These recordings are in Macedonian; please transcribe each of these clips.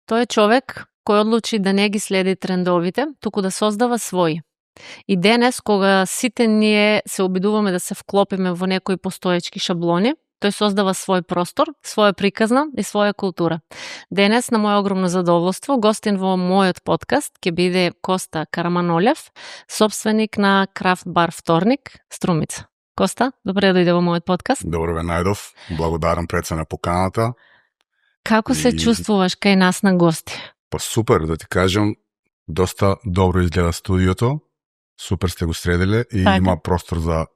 Тој е човек кој одлучи да не ги следи трендовите, туку да создава своји. И денес, кога сите ние се обидуваме да се вклопиме во некои постоечки шаблони, тој создава свој простор, своја приказна и своја култура. Денес, на моје огромно задоволство, гостин во мојот подкаст ќе биде Коста Караманолев, собственик на Крафт бар Вторник, Струмица. Коста, добре дојде во мојот подкаст. Добро ве најдов, благодарам пред се на поканата. Како се чувствуваш кај нас на гости? Па супер, да ти кажам, доста добро изгледа студиото, супер сте го средиле и има простор за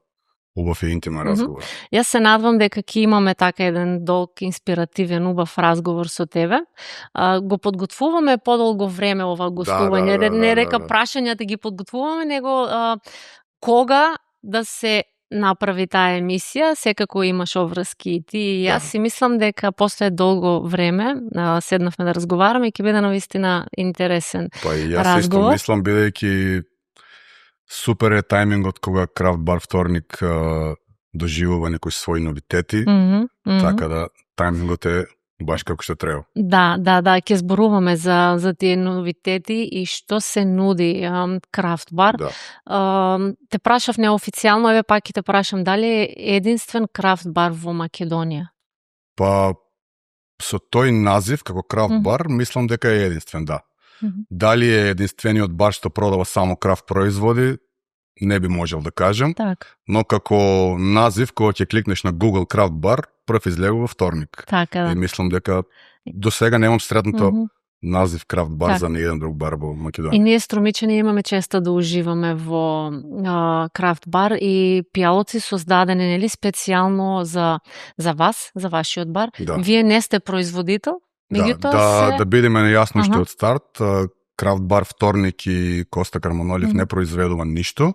убав и интимен разговор. Јас се надвам дека ќе имаме така еден долг, инспиративен, убав разговор со тебе. Го подготвуваме подолго време ова гостување. Не река прашањата ги подготвуваме, него кога да се направи таа емисија, секако имаш обврски и ти и јас и мислам дека после долго време седнавме да разговараме и ќе биде навистина интересен разговор. Па и јас исто мислам, бидејќи супер е тајмингот кога Крафт бар Вторник доживува некои своји новитети, така да тајмингот е баш како што треба. Да, ќе зборуваме за тие новитети и што се нуди Крафт бар. Те прашав неофицијално, еве пак ќе те прашам, дали е единствен Крафт бар во Македонија? Па со тој назив како Крафт бар, мислам дека е единствен, да. Дали е единствениот бар што продава само крафт производи, не би можел да кажам, но како назив, кога ќе кликнеш на Google Крафт бар, прв излегува Вторник. Така, да. И мислам дека до сега немам сретнато назив Крафт бар за ниеден друг бар во Македонија. И ние струмичани имаме често да уживаме во Крафт бар и пијалоци создадени нели специјално за вас, за вашиот бар. Да. Вие не сте производител? Да бидеме најасно уште од старт, Крафт бар Вторник и Коста Караманолев не произведува ништо,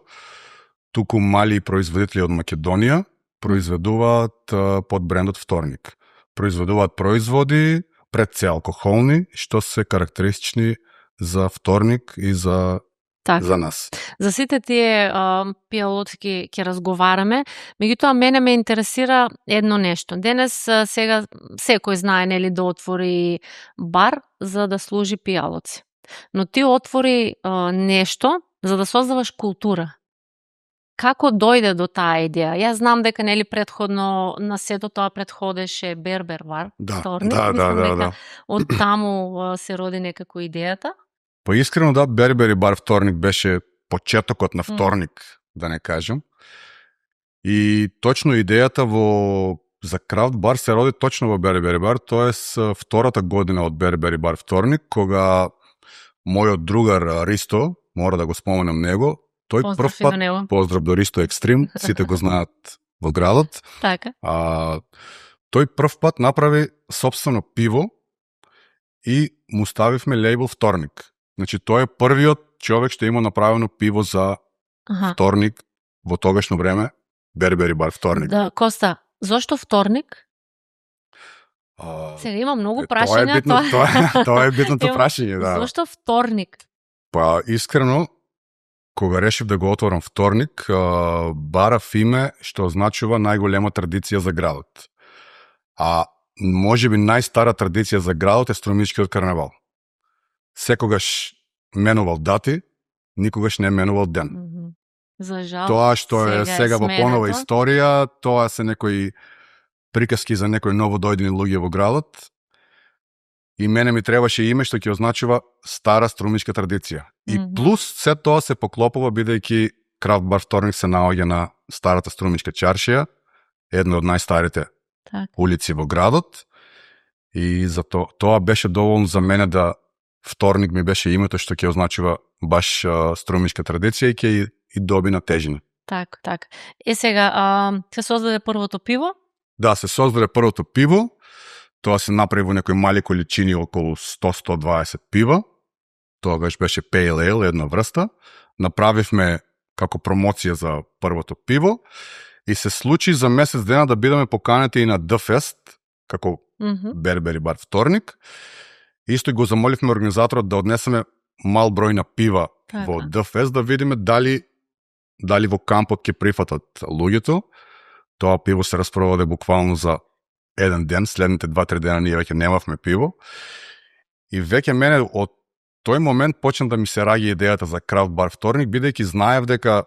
туку мали производители од Македонија произведуваат под брендот Вторник. Произведуваат производи пред се алкохолни, што се карактеристични за Вторник и за нас. За сите тие пијалоци ќе разговараме, меѓутоа мене ме интересира едно нешто. Денес сега секој знае нели да отвори бар за да служи пијалоци. Но ти отвори нешто за да создаваш култура. Како дојде до таа идеја? Јас знам дека нели претходно на сето тоа претходеше Бербер бар, Вторник. Да. Од таму се роди некако идејата. Па искрено да, Бербер бар Вторник беше почетокот на Вторник, да не кажам. И точно идејата за Крафт бар се роди точно во Бербер бар, тоест втората година од Бербер бар Вторник, кога мојот другар Ристо, мора да го споменам него, тој прв пат, поздрав до Ристо Екстрим, сите го знаат во градот. Така. Тој прв пат направи сопствено пиво и му ставивме лејбл Вторник. Значи, тој е првиот човек што има направено пиво за Вторник во тогашно време, Бербер бар Вторник. Да, Коста, зошто Вторник? Сега има многу прашања. Тоа е битното прашање, да. Зошто Вторник? Па, искрено, кога решив да го отворам Вторник, барав име што означува најголема традиција за градот. А можеби најстара традиција за градот е Струмичкиот карнавал. Секогаш менувал дати, никогаш не менувал ден. За жал, тоа што е сега во понова историја, тоа се некои приказки за некои новодојдени луѓе во градот. И мене ми требаше име што ќе означува стара струмичка традиција. И плюс се тоа се поклопува бидејќи Крафт бар Вторник се наоѓа на старата струмичка чаршија, една од најстарите улици во градот. И за тоа беше доволно за мене да Вторник ми беше името што ќе означува баш струмичка традиција и ќе и доби на тежина. Така. Сега, се создаде првото пиво? Да, се создаде првото пиво. Тоа се направи во некои мали количини, околу 100-120 пива. Тогаш беше Pale Ale, една врста. Направивме како промоција за првото пиво и се случи за месец дена да бидеме поканети и на The Fest, како Бербер бар Вторник. Исто го замоливме организаторот да однесеме мал број на пива во The Fest, да видиме дали во кампот ќе прифатат луѓето. Тоа пиво се распроводе буквално за еден ден, следните 2-3 дена ние веќе немавме пиво. И веќе мене од тој момент почна да ми се раѓа идејата за крафт бар вторник, бидејќи знаев дека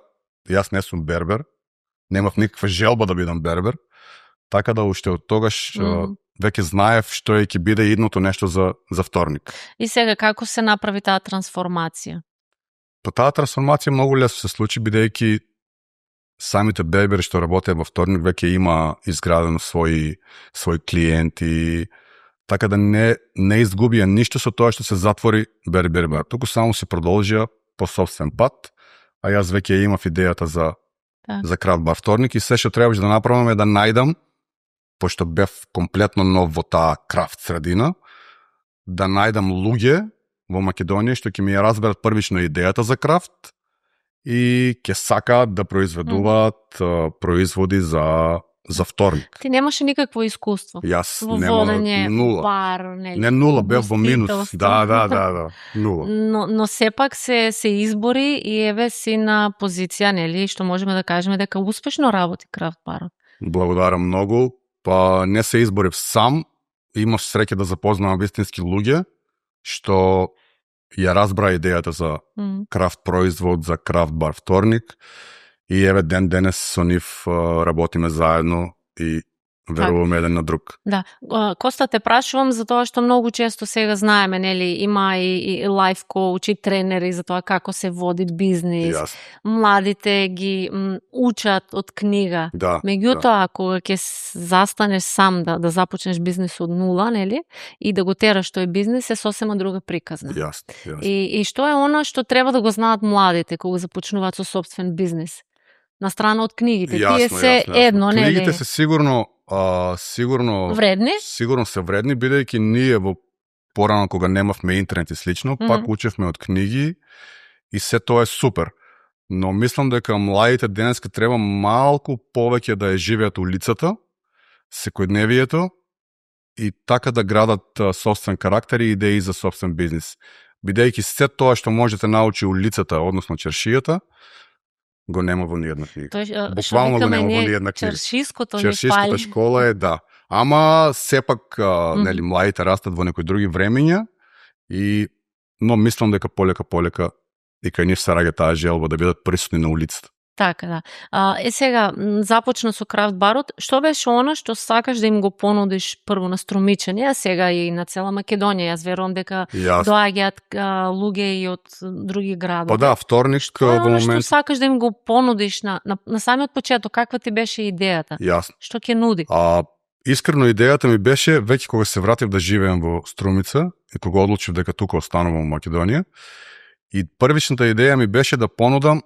јас не сум бербер, немав никаква желба да бидам бербер, така да уште од тогаш веќе знаев што ќе биде идното нешто за вторник. И сега како се направи таа трансформација? Па таа трансформација многу лесно се случи, бидејќи самите бербери што работеат во вторник веќе има изградено своји клиенти, така да не изгубија ништо со тоа што се затвори бербер бар. Туку само се продолжија по собствен пат, а јас веќе имав идејата за крафт бар вторник и се што требаше да направам е да најдам, пошто бев комплетно нов во таа крафт средина, да најдам луѓе во Македонија што ќе ми ја разберат првично идејата за крафт и ќе сакаат да произведуваат производи за вторник. Ти немаше никакво искуство? Јас немам нула. Бар, не нула, бев во минус. Да, нула. Но сепак се избори и еве си на позиција, нели, што можеме да кажеме дека успешно работи крафт барот. Благодарам многу. Па не се изборив сам, имав среќа да запознавам вистински луѓе што ја разбра идејата за крафт производ, за крафт бар вторник и еве ден денес со нив работиме заедно и веруваме еден на друг. Да. Коста, те прашувам за тоа што многу често сега знаеме, нели, има и лайф коуч, и тренери за тоа како се води бизнис. Младите ги учат од книга. Меѓутоа, кога ќе застанеш сам да започнеш бизнес од нула, нели, и да го тераш тој бизнес, е сосема друга приказна. И што е она што треба да го знаат младите кога започнуваат со собствен бизнес? На страна од книгите. Тие се едно, нели? Книгите се сигурно вредни? Сигурно се вредни, бидејќи ние во порано кога немавме интернет и слично, пак учевме од книги и се тоа е супер. Но мислам дека младите денеска треба малку повеќе да ја живеат улицата, секојдневието и така да градат собствен карактер и идеи за собствен бизнес. Бидејќи се тоа што можете научи улицата, односно чаршијата, го нема во ниједна книга. Буквално го нема во ниједна книга. Чаршиското школа е, да. Ама сепак, нели, младите растат во некои други времења но мислам дека полека и кај нив се раѓа таа желба да бидат присутни на улицата. Така, да. Сега, започна со крафт барот. Што беше она што сакаш да им го понудиш прво на Струмичани, а сега и на цела Македонија? Јас верувам дека доаѓаат луѓе и од други градови. Па да, вторник во момент... Што сакаш да им го понудиш на самиот почеток? Каква ти беше идејата? Јасно. Што ќе нуди? Искрено идејата ми беше, веќе кога се вратив да живеам во Струмица и кога одлучив дека тука останувам во Македонија, и првичната идеја ми беше да понудам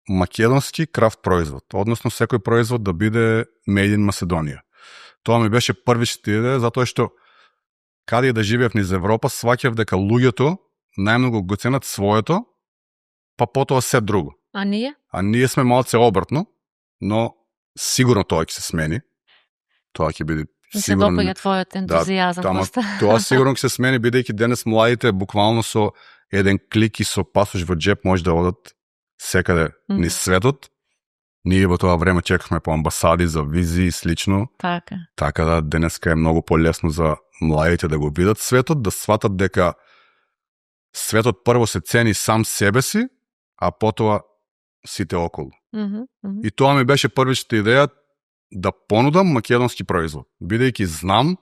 македонски крафт производ, односно секој производ да биде made in Macedonија. Тоа ми беше првичната идеја, затоа што каде да живеев низ Европа, сваќав дека луѓето најмногу го ценат своето, па потоа се друго. А ние? А ние сме малце обратно, но сигурно тоа ќе се смени. Тоа ќе биде сигурно... Се допаѓа твојот ентузијазам. Тоа сигурно ќе се смени, бидејќи денес младите буквално со еден клик и со пасош во джеп може да одат секаде низ светот. Ние во тоа време чекавме по амбасади за визи и слично. Така да денеска е многу полесно за младите да го видат светот, да сватат дека светот прво се цени сам себе си, а потоа сите околу. И тоа ми беше првичната идеја да понудам македонски производ, бидејќи знам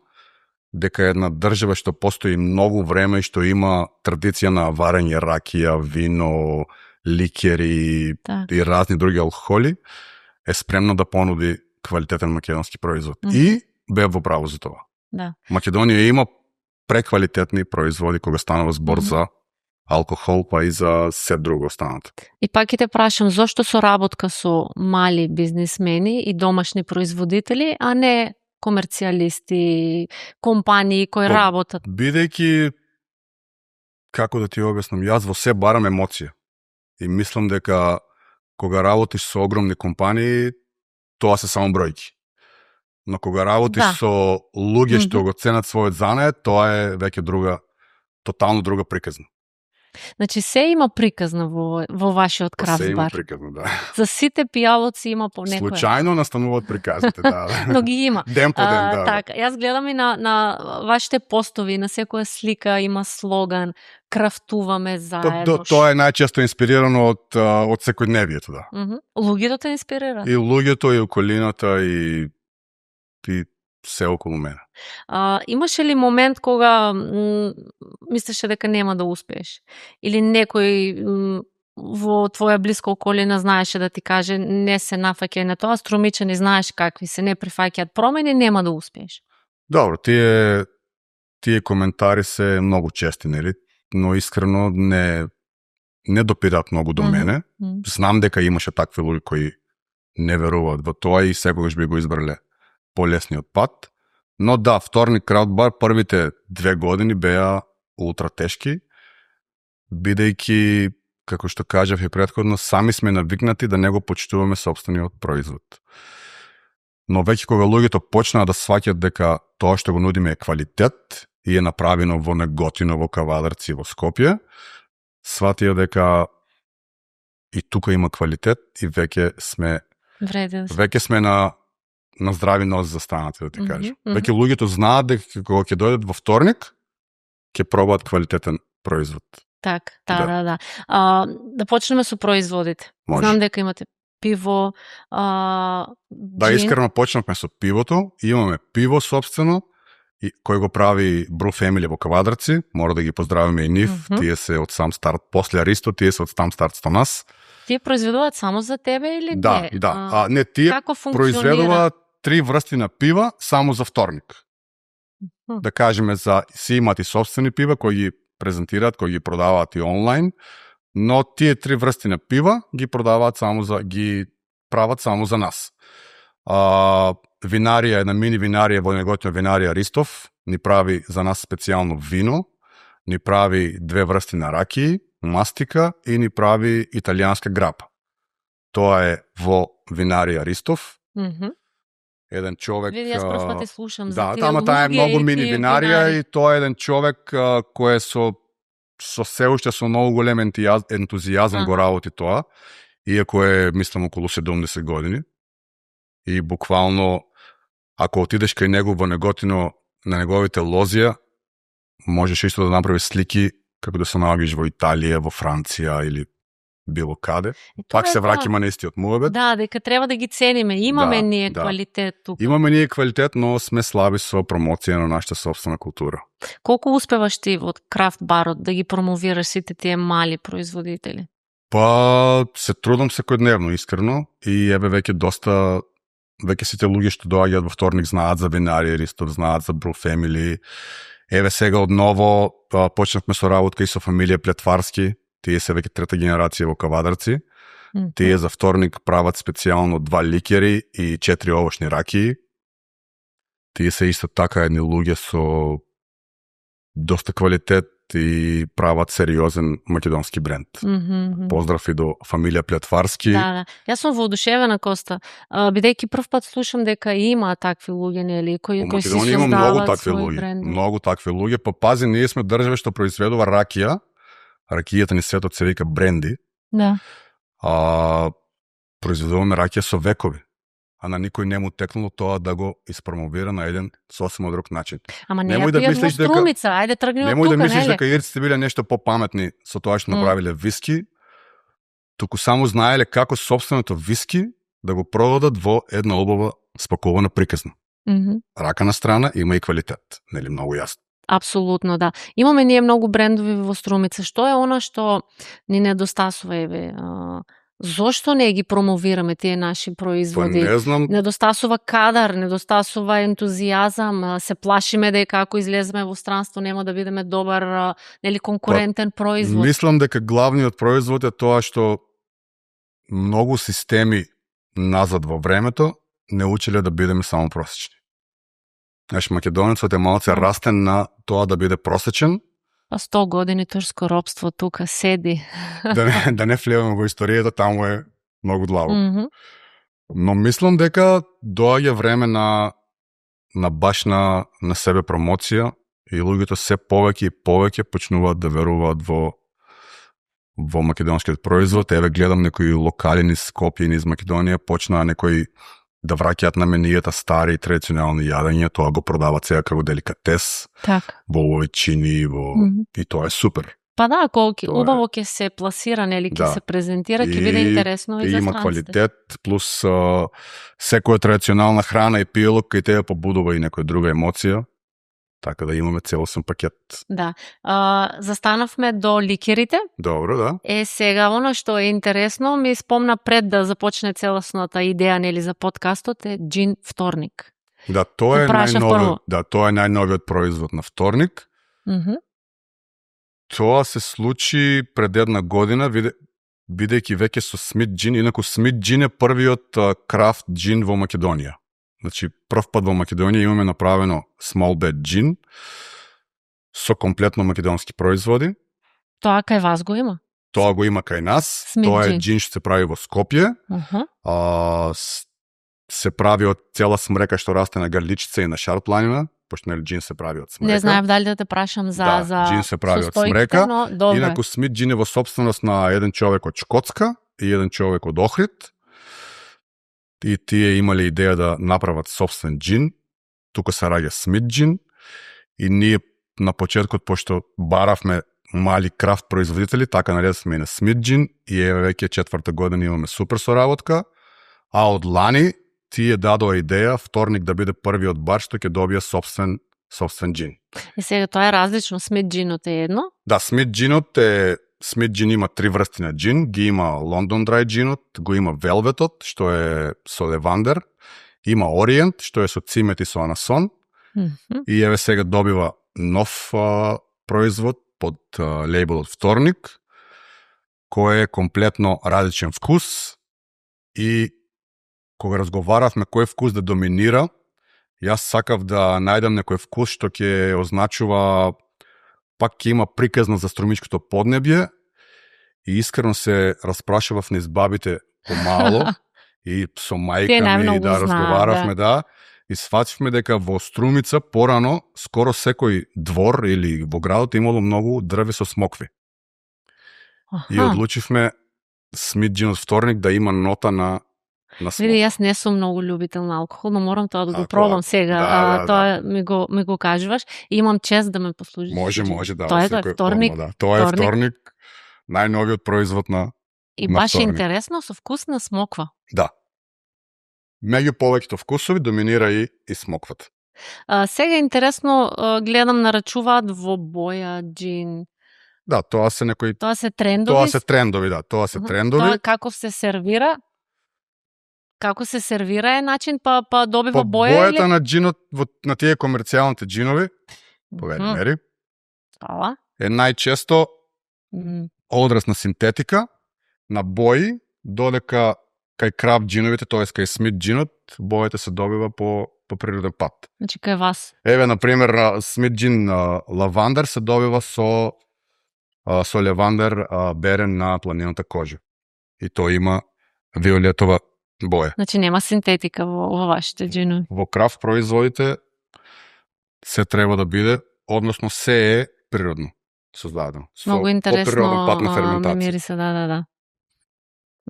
дека една држава што постои многу време и што има традиција на варење ракија, вино, ликери и разни други алкохоли, е спремна да понуди квалитетен македонски производ. И бев во право за тоа. Македонија има преквалитетни производи кога станува збор за алкохол, па и за се друго останато. И пак ќе те прашам, зошто соработка со мали бизнисмени и домашни производители, а не комерцијалисти, компании кои работат? Бидејќи, како да ти објаснам, јас во се барам емоција. И мислам дека кога работиш со огромни компании, тоа се само бројки. Но кога работиш со луѓе што го ценат својот занает, тоа е веќе тотално друга приказна. Значи се има приказна во вашиот крафт бар. Се има приказна, да. За сите пијалоци има по некоја. Случајно настануваат приказните, да. Но ги има. Ден по ден, да. Така, јас гледам и на вашите постови, на секоја слика има слоган крафтуваме заедно. Тоа е најчесто инспирирано од секојдневието, да. Луѓето те инспирираат? И луѓето, и околината, и се околу мене. Имаше ли момент кога мислеше дека нема да успееш? Или некој во твоја блиска околина знаеше да ти каже не се нафаќај на тоа, Струмичани знаеш какви се, не прифаќаат промени, нема да успееш? Добро, тие коментари се многу чести, нели? Но искрено не допираат многу до мене. Знам дека имаше такви луѓе кои не веруваат во тоа и секогаш би го избрале полесниот пат. Но да, вторник крафт бар првите 2 години беа ултра тешки, бидејќи, како што кажав и претходно, сами сме навикнати да не го почитуваме сопствениот производ. Но веќе кога луѓето почнаа да сваќат дека тоа што го нудиме е квалитет и е направено во Неготино, во Кавадарци, во Скопје, сватија дека и тука има квалитет и веќе сме на здрави нози застанати, да ти кажам. Веќе луѓето знаат дека кога ќе дојдат во вторник, ќе пробаат квалитетен производ. Так, да. Да почнеме со производите. Може. Знам дека имате пиво, Да, искрено почнавме со пивото. Имаме пиво собствено, кој го прави Brew Family во Кавадарци. Мора да ги поздравиме и нив. Тие се од сам старт, после Аристо, тие се од сам старт со нас. Тие произведуваат само за тебе или да, не? Да. Не, тие произведуваат 3 врсти на пива само за вторник. Да кажеме, си имат и собствени пива кои ги презентираат, кои ги продаваат и онлайн, но тие 3 врсти на пива ги продаваат ги прават само за нас. Винарија, една мини винарија во Неготино, винарија Ристов, ни прави за нас специјално вино, ни прави 2 врсти на ракии, мастика и ни прави италијанска грапа. Тоа е во винарија Ристов. Еден човек... Види, јас прв пат слушам за тие луѓе. Таа е многу мини винарија и тоа е еден човек кој е со се уште со многу голем ентузијазам го работи тоа, иако е, мислам, околу 70 години. И буквално, ако отидеш кај него во Неготино, на неговите лозија, можеш исто да направиш слики како да се наоѓаш во Италија, во Франција или било каде. Пак се враќаме на истиот муабет. Да, дека треба да ги цениме. Имаме ние квалитет тука. Имаме ние квалитет, но сме слаби со промоција на нашата собствена култура. Колку успеваш ти во крафт барот да ги промовираш сите тие мали производители? Па, се трудам секојдневно, искрено. И веќе сите луѓе што доаѓаат во вторник знаат за винарија Ристов, знаат за Brew Family. Еве сега одново почнавме со работка и со фамилија Плетварски. Тие се веќе 3-та генерација во Кавадарци. Тие за вторник прават специјално 2 ликери и 4 овошни ракии. Тие се исто така едни луѓе со доста квалитет и прават сериозен македонски бренд. Поздрав и до фамилија Плетварски. Да. Јас сум воодушевена, Коста, бидејќи прв пат слушам дека има такви луѓе, нели, кои си создаваат свој бренд. Многу такви луѓе, па пази, ние сме држава што произведува ракија. Ракијата ни светот се вика бренди. Да. Произведуваме ракија со векови. А на никој не му текнало тоа да го испромовира на еден сосема друг начин. Ама не ја пијат во Струмица, ајде тргни од тука, немој да мислиш дека ирците биле нешто попаметни со тоа што направиле виски, туку само знаеле како сопственото виски да го продадат во една убава спакована приказна. Рака на страна има и квалитет, нели, многу јасно. Апсолутно, да. Имаме ние многу брендови во Струмица. Што е она што ни недостасува, еве? Зошто не ги промовираме тие наши производи? Па не знам. Недостасува кадар, недостасува ентузијазам, се плашиме дека ако излеземе во странство нема да бидеме добар, нели, конкурентен производ. Мислам дека главниот производ е тоа што многу системи назад во времето не учеле да бидеме само просечни. Знаеш, македонецот е малце растен на тоа да биде просечен. 100 години турско робство тука седи. Да не влеваме во историјата, таму е многу длабоко. Но мислам дека доаѓа време на баш на себе промоција и луѓето се повеќе и повеќе почнуваат да веруваат во во македонскиот производ. Еве гледам некои локали низ Скопје, низ Македонија, почнаа некои да враќаат на менијата стари и традиционални јадења, тоа го продаваат сега како деликатес, во овојчини, и тоа е супер. Па да, ако убаво ќе се пласира, нели, ќе се презентира, ќе биде интересно и за има странците. квалитет, плюс секоја традиционална храна и пијалок кај тебе побудува и некоја друга емоција, така да имаме целосен пакет. Да. Застанавме до ликерите. Добро, да. Сега, оно што е интересно, ми спомна пред да започне целосната идеја, нели, за подкастот, е джин вторник. Да, тоа е најновиот производ на вторник. Тоа се случи пред една година, бидејќи веќе со Смит Джин, инаку Смит Джин е првиот крафт джин во Македонија. Значи, прв пат во Македонија имаме направено Small Bad Gin со комплетно македонски производи. Тоа кај вас го има? Тоа го има кај нас. Тоа е джин што се прави во Скопје. Се прави од цела смрека што расте на Гарличица и на Шар планина, пошто джин се прави од смрека. Не знаев дали да те прашам за джин се прави од смрека. Инаку Смит Джин е во собственост на еден човек од Шкотска и еден човек од Охрид. И тие имале идеја да направат собствен джин. Тука се раѓа Смит Джин. И ние на почеткот, пошто баравме мали крафт производители, така наредовме на Смит Джин и еве веќе 4-та година имаме супер соработка. А од лани тие дадоа идеја вторник да биде првиот бар што ќе добие собствен джин. И сега тоа е различно, Смит Джинот е едно? Да, Смит Джинот е Смит Джин има 3 врсти на джин, ги има Лондон Драй джинот, го има Велветот, што е со левандер, има Ориент, што е со цимет и со анасон, и еве сега добива нов производ под лейбелот Вторник, кој е комплетно различен вкус и кога разговаравме кој вкус да доминира, јас сакав да најдам некој вкус што ќе означува пак ќе има приказна за струмичкото поднебје и искрено се распрашував низ бабите помало и со мајка ми да разговаравме, да, и свативме дека во Струмица порано скоро секој двор или во градот имало многу дрве со смокви. И одлучивме Смит Джин од Вторник да има нота на смок. Види, јас не сум многу љубител на алкохол, но морам тоа да го пробам сега. Тоа ми го кажуваш и имам чест да ме послужиш. Може, да. Тоа е Вторник. Тоа е Вторник, најновиот производ на И баш интересно, со вкус на смоква. Да. Меѓу повеќето вкусови доминира и смоквата. Сега интересно, гледам нарачуваат во боја, джин. Да, тоа се некои... Тоа се трендови? Тоа се трендови, да. Тоа како се сервира? Како се сервира е начин, па добива боја? Бојата на джинот, на тие комерцијалните джинови, по еден мери, е најчесто одраз на синтетика, на бои, додека кај крафт джиновите, тоест кај Смит джинот, бојата се добива по природен пат. Значи кај вас? Еве, например, Смит джин лавандер се добива со лавандер берен на планината кожа. И тој има виолетова боја. Значи нема синтетика во вашите джинови? Во крафт производите се треба да биде, односно се е природно создадено. Многу интересно, по природен пат на ферментација. Мириса, да.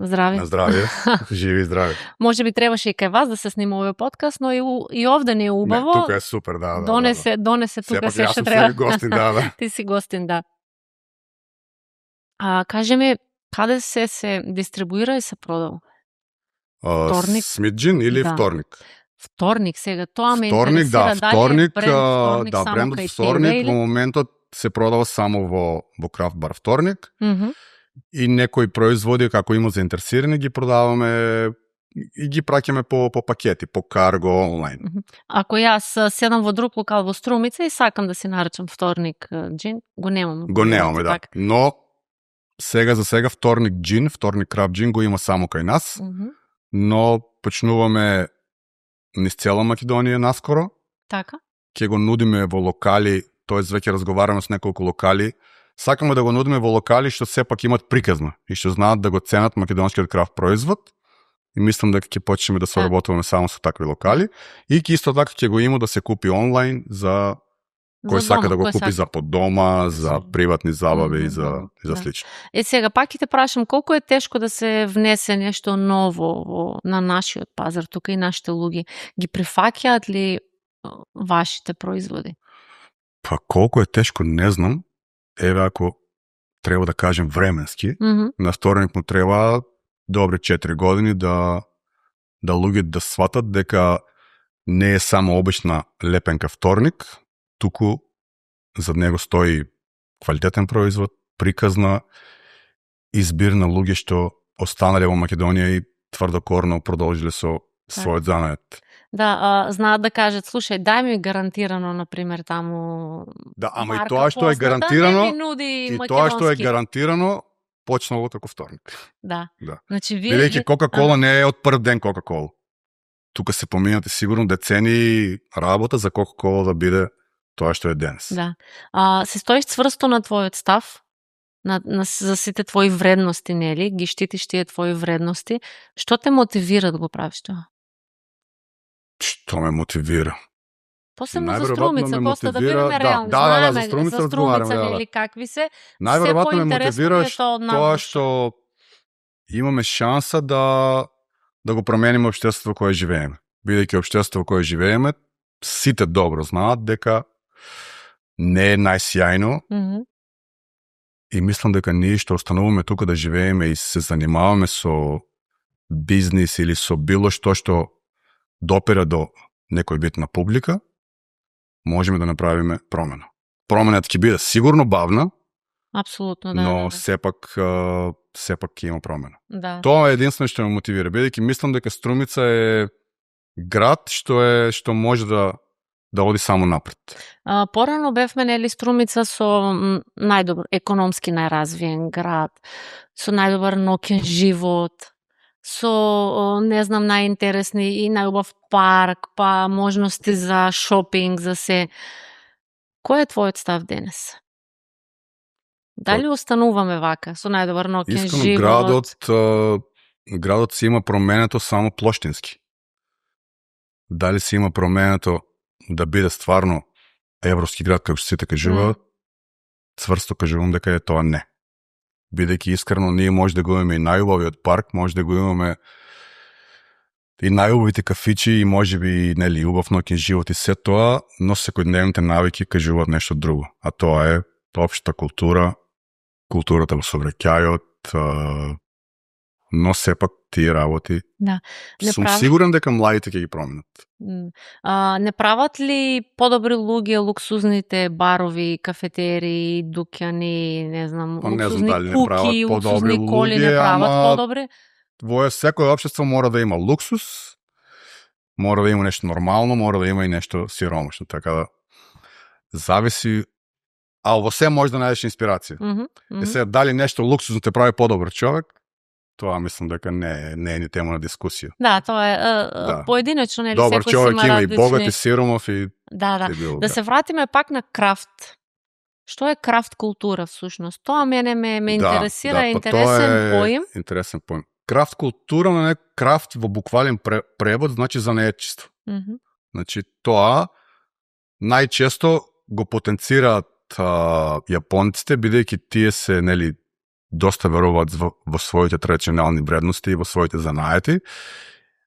Здраве. На здравје, живи и здраве. Може би требаше и кај вас да се снима овој подкаст, но и овде не е убаво. Не, тука е супер, да. Донесе тука се што треба. Сепак јас сум гостин, да. Ти си гостин, да. Кажи ми, каде се дистрибуира и се продава? Вторник? Смит Джин или Вторник? Вторник, сега тоа ме интересира. Вторник, брендот Вторник во моментот се продава само во крафт бар Вторник. И некои производи, како има заинтересирани, ги продаваме и ги праќаме по пакети, по карго, онлайн. Ако јас седам во друг локал во Струмица и сакам да си наречам Вторник джин, го немам. Го немаме, да. Но сега за сега Вторник джин, Вторник крафт джин го има само кај нас. Но почнуваме низ цела Македонија наскоро. Така. Ќе го нудиме во локали, тоест веќе разговараме со неколку локали. Сакаме да го нудиме во локали што сепак имат приказна и што знаат да го ценат македонскиот крафт производ. И мислам дека ќе почнеме да соработуваме само со такви локали и исто така ќе го има да се купи онлайн за Кој сака да го купи за под дома, за приватни забави и за слично. Сега пак ќе те прашам, колку е тешко да се внесе нешто ново на нашиот пазар, тука и нашите луѓе ги прифаќаат ли вашите производи? Па колку е тешко не знам. Еве ако треба да кажем временски, на вторник му треба добри 4 години да луѓе да сватат дека не е само обична лепенка вторник, туку за него стои квалитетен производ, приказна, избир на луѓе што останале во Македонија и тврдокорно продолжиле со својот занает. Да, знаат да кажат, слушај, дај ми гарантирано, например, таму да, ама и тоа што е гарантирано, и тоа што е гарантирано, почнало како вторник. Да. Значи, бидејќи Кока-кола не е од прв ден Кока-кола. Тука се поминати сигурно децени работа за Кока-кола да биде тоа што е денес. Да. Се стоиш цврсто на твојот став, за сите твои вредности, нели? Ги штитиш тие твои вредности. Што те мотивира да го правиш тоа? Што ме мотивира? Посебно за Струмица, после да бидеме реални. Да, за Струмица разговараме. Нели какви се? Најверојатно ме мотивира тоа што имаме шанса да го промениме општеството кое живееме. Бидејќи општеството кое живееме, сите добро знаат дека не е најсјајно. И мислам дека ние што остануваме тука да живееме и се занимаваме со бизнис или со било што допира до некој вид на публика, можеме да направиме промена. Промената ќе биде сигурно бавна, апсолутно, но сепак ќе има промена. Да. Тоа е единствено што ме мотивира, бидејќи мислам дека Струмица е град што може да оди само напред. Порано бевме нели Струмица со најдобар економски најразвиен град, со најдобар ноќен живот, со не знам најинтересни и најубав парк, па можности за шопинг, за се. Кој е твојот став денес? Дали остануваме вака со најдобар ноќен живот? Градот си има променето само плоштински. Дали си има променето да биде стварно европски град како што сите кажуваат, цврсто кажувам дека е тоа не. Бидејќи искрено ние може да го имаме и најубавиот парк, може да го имаме и најубавите кафичи и можеби нели убав ноќен живот и се тоа, но секојдневните навики кажуваат нешто друго, а тоа е општа култура, културата во сообраќајот, но сепак тие работи. Да. Сум сигурен дека младите ќе ги променат. Не прават ли подобри луѓе луксузните барови, кафетерии, дуќани, не знам, луксузни куки, луксузни коли, не прават подобри? Во секој општество мора да има луксус, мора да има нешто нормално, мора да има и нешто сиромашно, така да зависи, а во се може да најдеш инспирација. И сега дали нешто луксузно те прави подобар човек, тоа мислам дека не е ни тема на дискусија. Да, тоа е поединечно, нели, добар секој човек има има различни. и богат и сиромав и Да се вратиме пак на крафт. Што е крафт култура всушност? Тоа мене ме интересира, интересен поим. Интересен поим. Крафт култура, на крафт во буквален превод значи занаетчество. Значи тоа најчесто го потенцираат јапонците, бидејќи тие се нели доста веруваат во своите традиционални вредности и во своите занаети,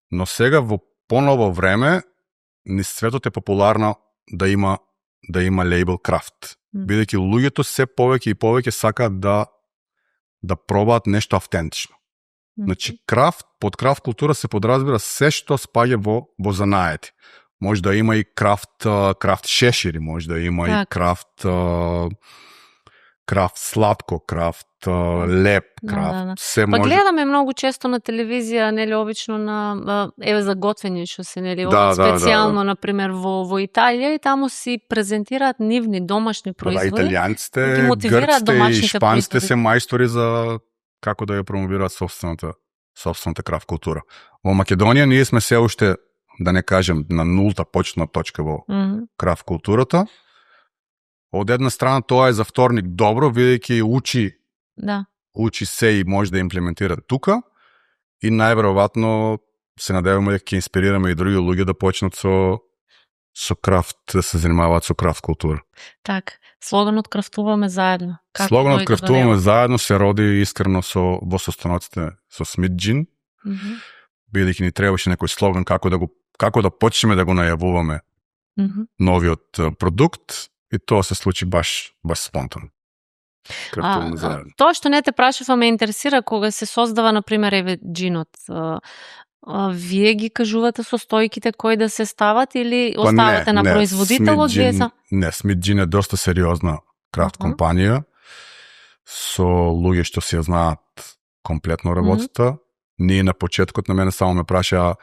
но сега во поново време низ светот е популарно да има лейбл крафт. Бидејќи луѓето се повеќе и повеќе сакаат да пробаат нешто автентично. Значи под крафт култура се подразбира се што спаѓа во занаети. Може да има и крафт шешири, може да има и крафт сладко, крафт леп, крафт, се може. Па гледаме многу често на телевизија, нели обично еве за готвење што се нели специјално на пример во Италија и таму си презентираат нивни домашни производи. Италијанците, грците и шпанците се мајстори за како да ја промовираат сопствената крафт култура. Во Македонија ние сме се уште, да не кажем, на нулта почетна точка во крафт културата. Од една страна тоа е за вторник добро, бидејќи учи се и може да имплементира тука и најверојатно се надеваме дека ќе инспирираме и други луѓе да почнат со со крафт, да се занимаваат со крафт култура. Так, слоганот крафтуваме заедно. Слоганот крафтуваме заедно се роди искрено во состаноците со Смит Джин. Бидејќи ни требаше некој слоган како да почнеме да го најавуваме новиот продукт, и тоа се случи баш спонтано. Тоа што не те прашав, ме интересира кога се создава, например, еве джинот. Вие ги кажувате состојките кои да се стават или оставате на производителот? Не, Смит Джин е доста сериозна крафт компанија со луѓе што се знаат комплетно работата. Ние на почеткот на мене само ме праша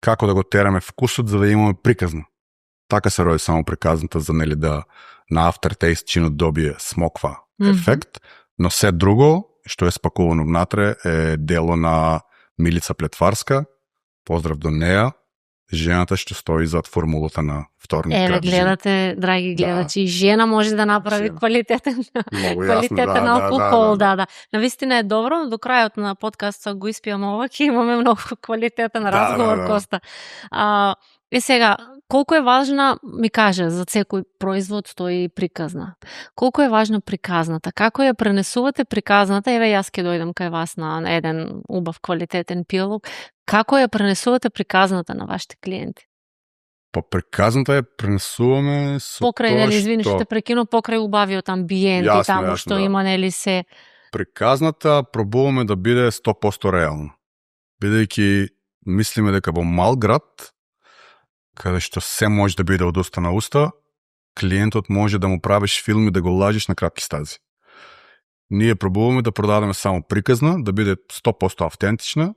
како да го тераме вкусот за да имаме приказна. Така се роди само приказната за да на aftertaste чинот добие смоква ефект, но се друго што е спакувано внатре е дело на Милица Плетварска. Поздрав до неа, жената што стои зад формулата на вторник крафт. Гледате, драги гледачи, жена може да направи квалитетен алкохол, да. Навистина е добро, но до крајот на подкастот го испијаме ова, ќе имаме многу квалитетен разговор, Коста. Сега, колку е важна, ми каже, за секој производ стои приказна. Колку е важна приказната? Како ја пренесувате приказната? Еве, јас ќе дојдам кај вас на еден убав квалитетен пилок. Како ја пренесувате приказната на вашите клиенти? Па приказната ја пренесуваме со покрај, нели, извини што те прекинувам, покрај убавиот амбиент и таму што има, нели, се... Приказната пробуваме да биде 100% реално. Бидејќи мислиме дека во мал град, каде што се може да биде од уста на уста, клиентот може да му правиш филм и да го лажиш на кратки стази. Ние пробуваме да продадеме само приказна, да биде 100% автентична.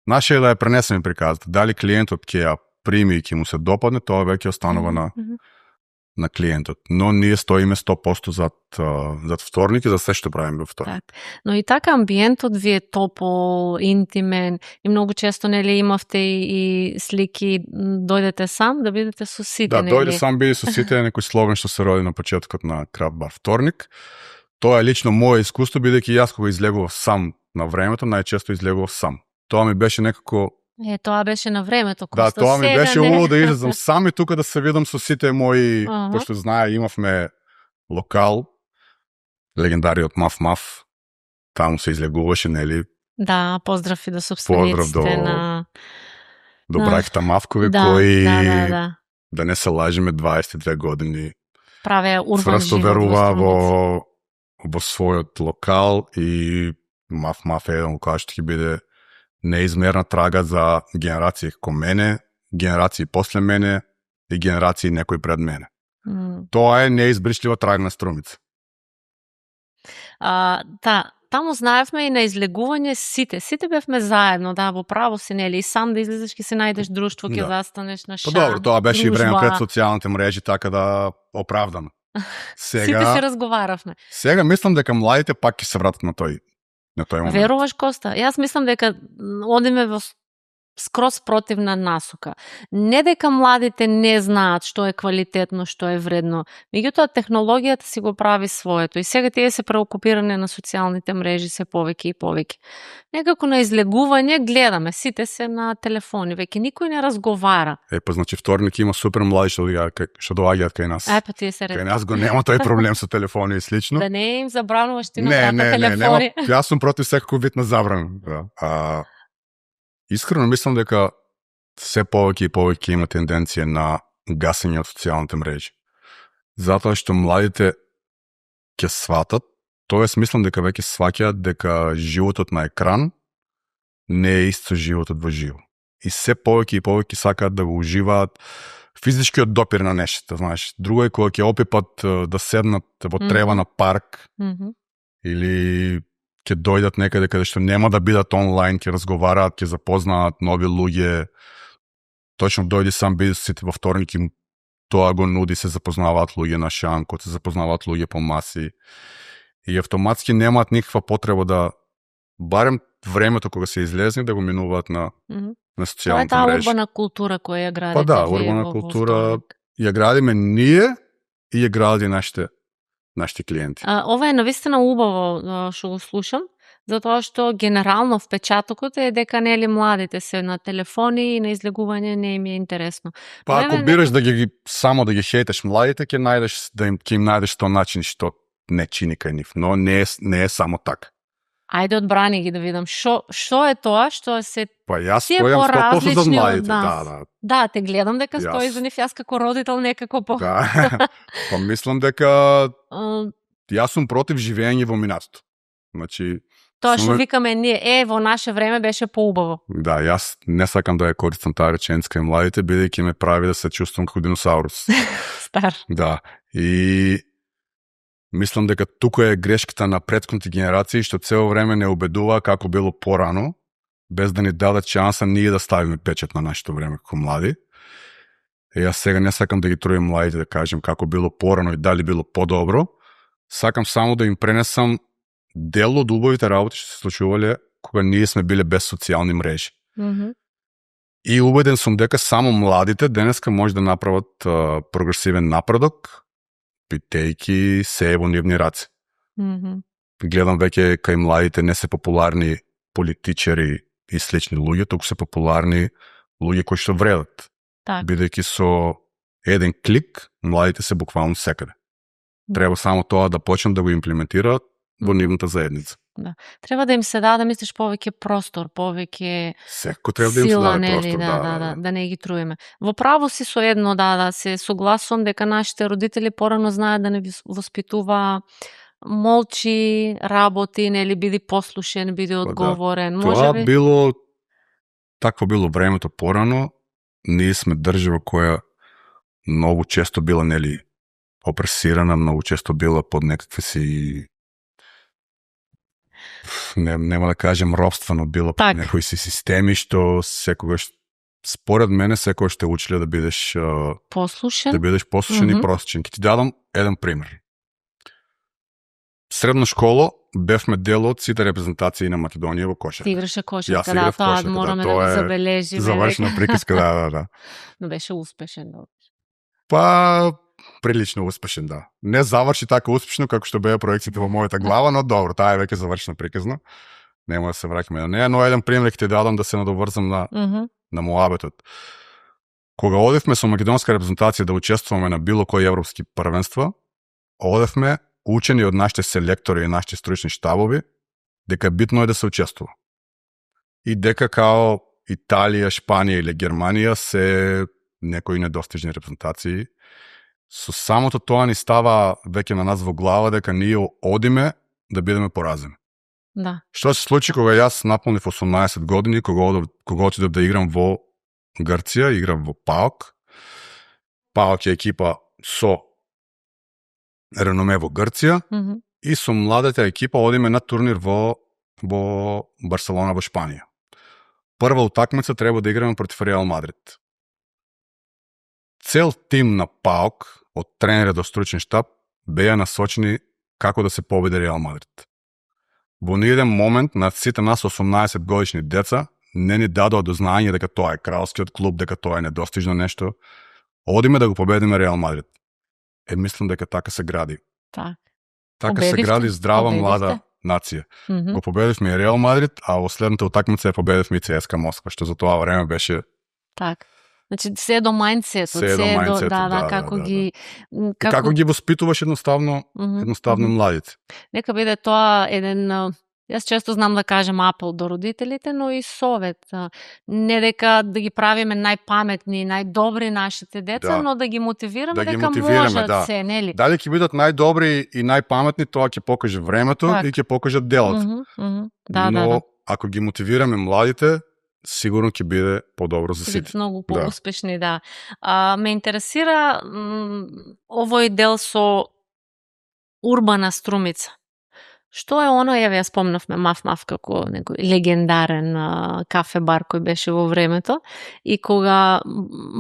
Наше е да ја пренесеме приказната. Дали клиентот ќе ја прими и ќе му се допадне, тоа веќе останува на клиентот. Но ние стоиме 100% зад вторник и за се што правиме во вторник. Так. Но и така амбиентот ви е топол, интимен и многу често, нели, имавте и слики, дојдете сам да бидете со сите, нели? Да, дојде сам биде со сите, некој слоган што се роди на почетокот на Крафт бар вторник. Тоа е лично моје искуство, бидејќи јас кога излегував сам на времето, најчесто излегував сам. Тоа ми беше некако... Тоа беше на времето. Да, тоа ми беше убаво да излезам сам и тука да се видам со сите мои, пошто знае, имавме локал, легендариот Маф, таму се излегуваше, нели? Да, поздрав и до собствениците на... До браќата Мавкови, кои, да не се лажеме, 22 години правеа урбан цврсто верува во својот локал и Маф е еден кој што ќе биде неизмерна трага за генерации како мене, генерации после мене и генерации некои пред мене. Тоа е неизбришлива трага на Струмица. Таму знаевме и на излегување сите. Сите бевме заедно, да, во право си, нели, и сам да излезеш, ќе се најдеш друштво, ќе застанеш на шам. Добро, тоа беше и време пред социјалните мрежи, така да оправдано. Сите се разговаравме. Сега мислам дека младите пак ќе се вратат на тој момент. Веруваш, Коста? Јас мислам дека одиме во скроз противна насока. Не дека младите не знаат што е квалитетно, што е вредно. Меѓутоа, технологијата си го прави своето и сега тие се преокупирани на социјалните мрежи се повеќе и повеќе. Некако на излегување гледаме, сите се на телефони, веќе никој не разговара. Па значи вторник има супер млади што доаѓаат кај нас. Па тие се кај нас го нема тој проблем со телефони и слично. Да не им забрануваш ти на телефони. Не, јас сум против секој вид на забрана. Искрено мислам дека се повеќе и повеќе има тенденција на гасење од социјалните мрежи. Затоа што младите ќе сватат, тоест мислам дека веќе сваќаат дека животот на екран не е исто животот во живо. И се повеќе и повеќе сакаат да го уживаат физичкиот допир на нештата, знаеш. Друго е кога ќе опипат да седнат во трева на парк или ќе дојдат некаде каде што нема да бидат онлайн, ќе разговараат, ќе запознаат нови луѓе. Точно дојди сам биде сите во вторник им тоа го нуди, се запознаваат луѓе на шанко, се запознаваат луѓе по маси. И автоматски немаат никаква потреба да барем времето кога се излезни да го минуваат на социјалните мрежи. Тоа е таа урбана култура која ја градите. Па да, урбана култура ја градиме ние и ја гради нашите клиенти. Ова е навистина убаво што го слушам, затоа што генерално впечатокот е дека нели младите се на телефони и на излегување не им е интересно. Па ако бираш да ги само да ги хейтеш младите, ќе најдеш ќе им најдеш тоа начин што не чини кај нив, но не е само така. Ајде одбрани ги да видам што е тоа што се па јас стојам 100% за младите, да, те гледам дека стои за нив, јас како родител некако да. Па мислам дека јас сум против живење во минатото. Значи тоа што викаме ние, во наше време беше поубаво. Да, јас не сакам да ја користам таа реченица кај младите, бидејќи ме прави да се чувствувам како диносаурус. Стар. Да. И мислам дека тука е грешката на претходните генерации што цело време не убедува како било порано, без да ни дадат шанса ние да ставиме печат на нашето време како млади. И јас сега не сакам да ги труим младите да кажем како било порано и дали било подобро. Сакам само да им пренесам дел од убавите работи што се случувале кога ние сме биле без социјални мрежи. И убеден сум дека само младите денеска може да направат прогресивен напредок, питејки се во нивни раци. Гледам веќе кај младите не се популарни политичари и слични луѓе, туку се популарни луѓе кои што вредат. Бидејќи со еден клик младите се буквално секаде. Треба само тоа да почнат да го имплементираат во нивната заедница. Да. Треба да им се даде, мислиш, повеќе простор, повеќе треба да им се сила, даде простор, да не ги труиме. Во право си со едно, да се согласувам дека нашите родители порано знаат да не воспитува молчи, работи, нели биди послушен, биди одговорен. Тоа такво било времето порано. Ние сме држава која многу често била нели опресирана, многу често била под некакви си нема да кажем робство, но било под некои си системи што секогаш според мене секогаш те училе да бидеш послушен, и простичен. Ќе ти дадам еден пример. Средна школа бевме дел од сите репрезентации на Македонија во кошарка. Ти играше кошарка, тоа мораме да го забележиме. Завршена приказка, да. Но беше успешен. Па прилично успешен, да. Не заврши така успешно како што беа проекциите во мојата глава, но добро, таа е веќе завршена приказна. Нема да се враќаме на неа, но еден пример ќе ти дадам да се надоврзам на муабетот. Кога одевме со македонска репрезентација да учествуваме на било кои европски првенства, одевме учени од нашите селектори и нашите стручни штабови дека битно е да се учествува. И дека као Италија, Шпанија или Германија се некои недостижни репрезентации. Со самото тоа ни става веќе на нас во глава дека ние одиме да бидеме поразени. Да. Што се случи кога јас наполнив 18 години, кога отидов да играм во Грција, играм во ПАОК. ПАОК е екипа со реноме во Грција и со младата екипа одиме на турнир во Барселона во Шпанија. Прва утакмица треба да играме против Реал Мадрид. Цел тим на ПАОК, од тренер до стручен штаб, беа насочени како да се победи Реал Мадрид. Во ниеден момент на сите нас 18 годишни деца не ни дадоа до знаење дека тоа е кралскиот клуб, дека тоа е недостижно нешто. Одиме да го победиме Реал Мадрид. Мислам дека така се гради. Така се гради здрава млада нација. Го победивме и Реал Мадрид, а во следната утакмица ја победивме и ЦСКА Москва, што за тоа време беше така. Значи се до мајндсетот, како ги воспитуваш едноставно младите. Нека биде тоа еден, јас често знам да кажем апел до родителите, но и совет. Не дека да ги правиме најпаметни, најдобри нашите деца, но да ги мотивираме дека можат се, нели? Дали ќе бидат најдобри и најпаметни, тоа ќе покаже времето и ќе покажат делот. Но ако ги мотивираме младите, сигурно ќе биде подобро за сите. Многу поуспешни, да. Ме интересира овој дел со урбана Струмица. Што е оно, ја спомнавме Маф како некој легендарен кафе-бар кој беше во времето и кога,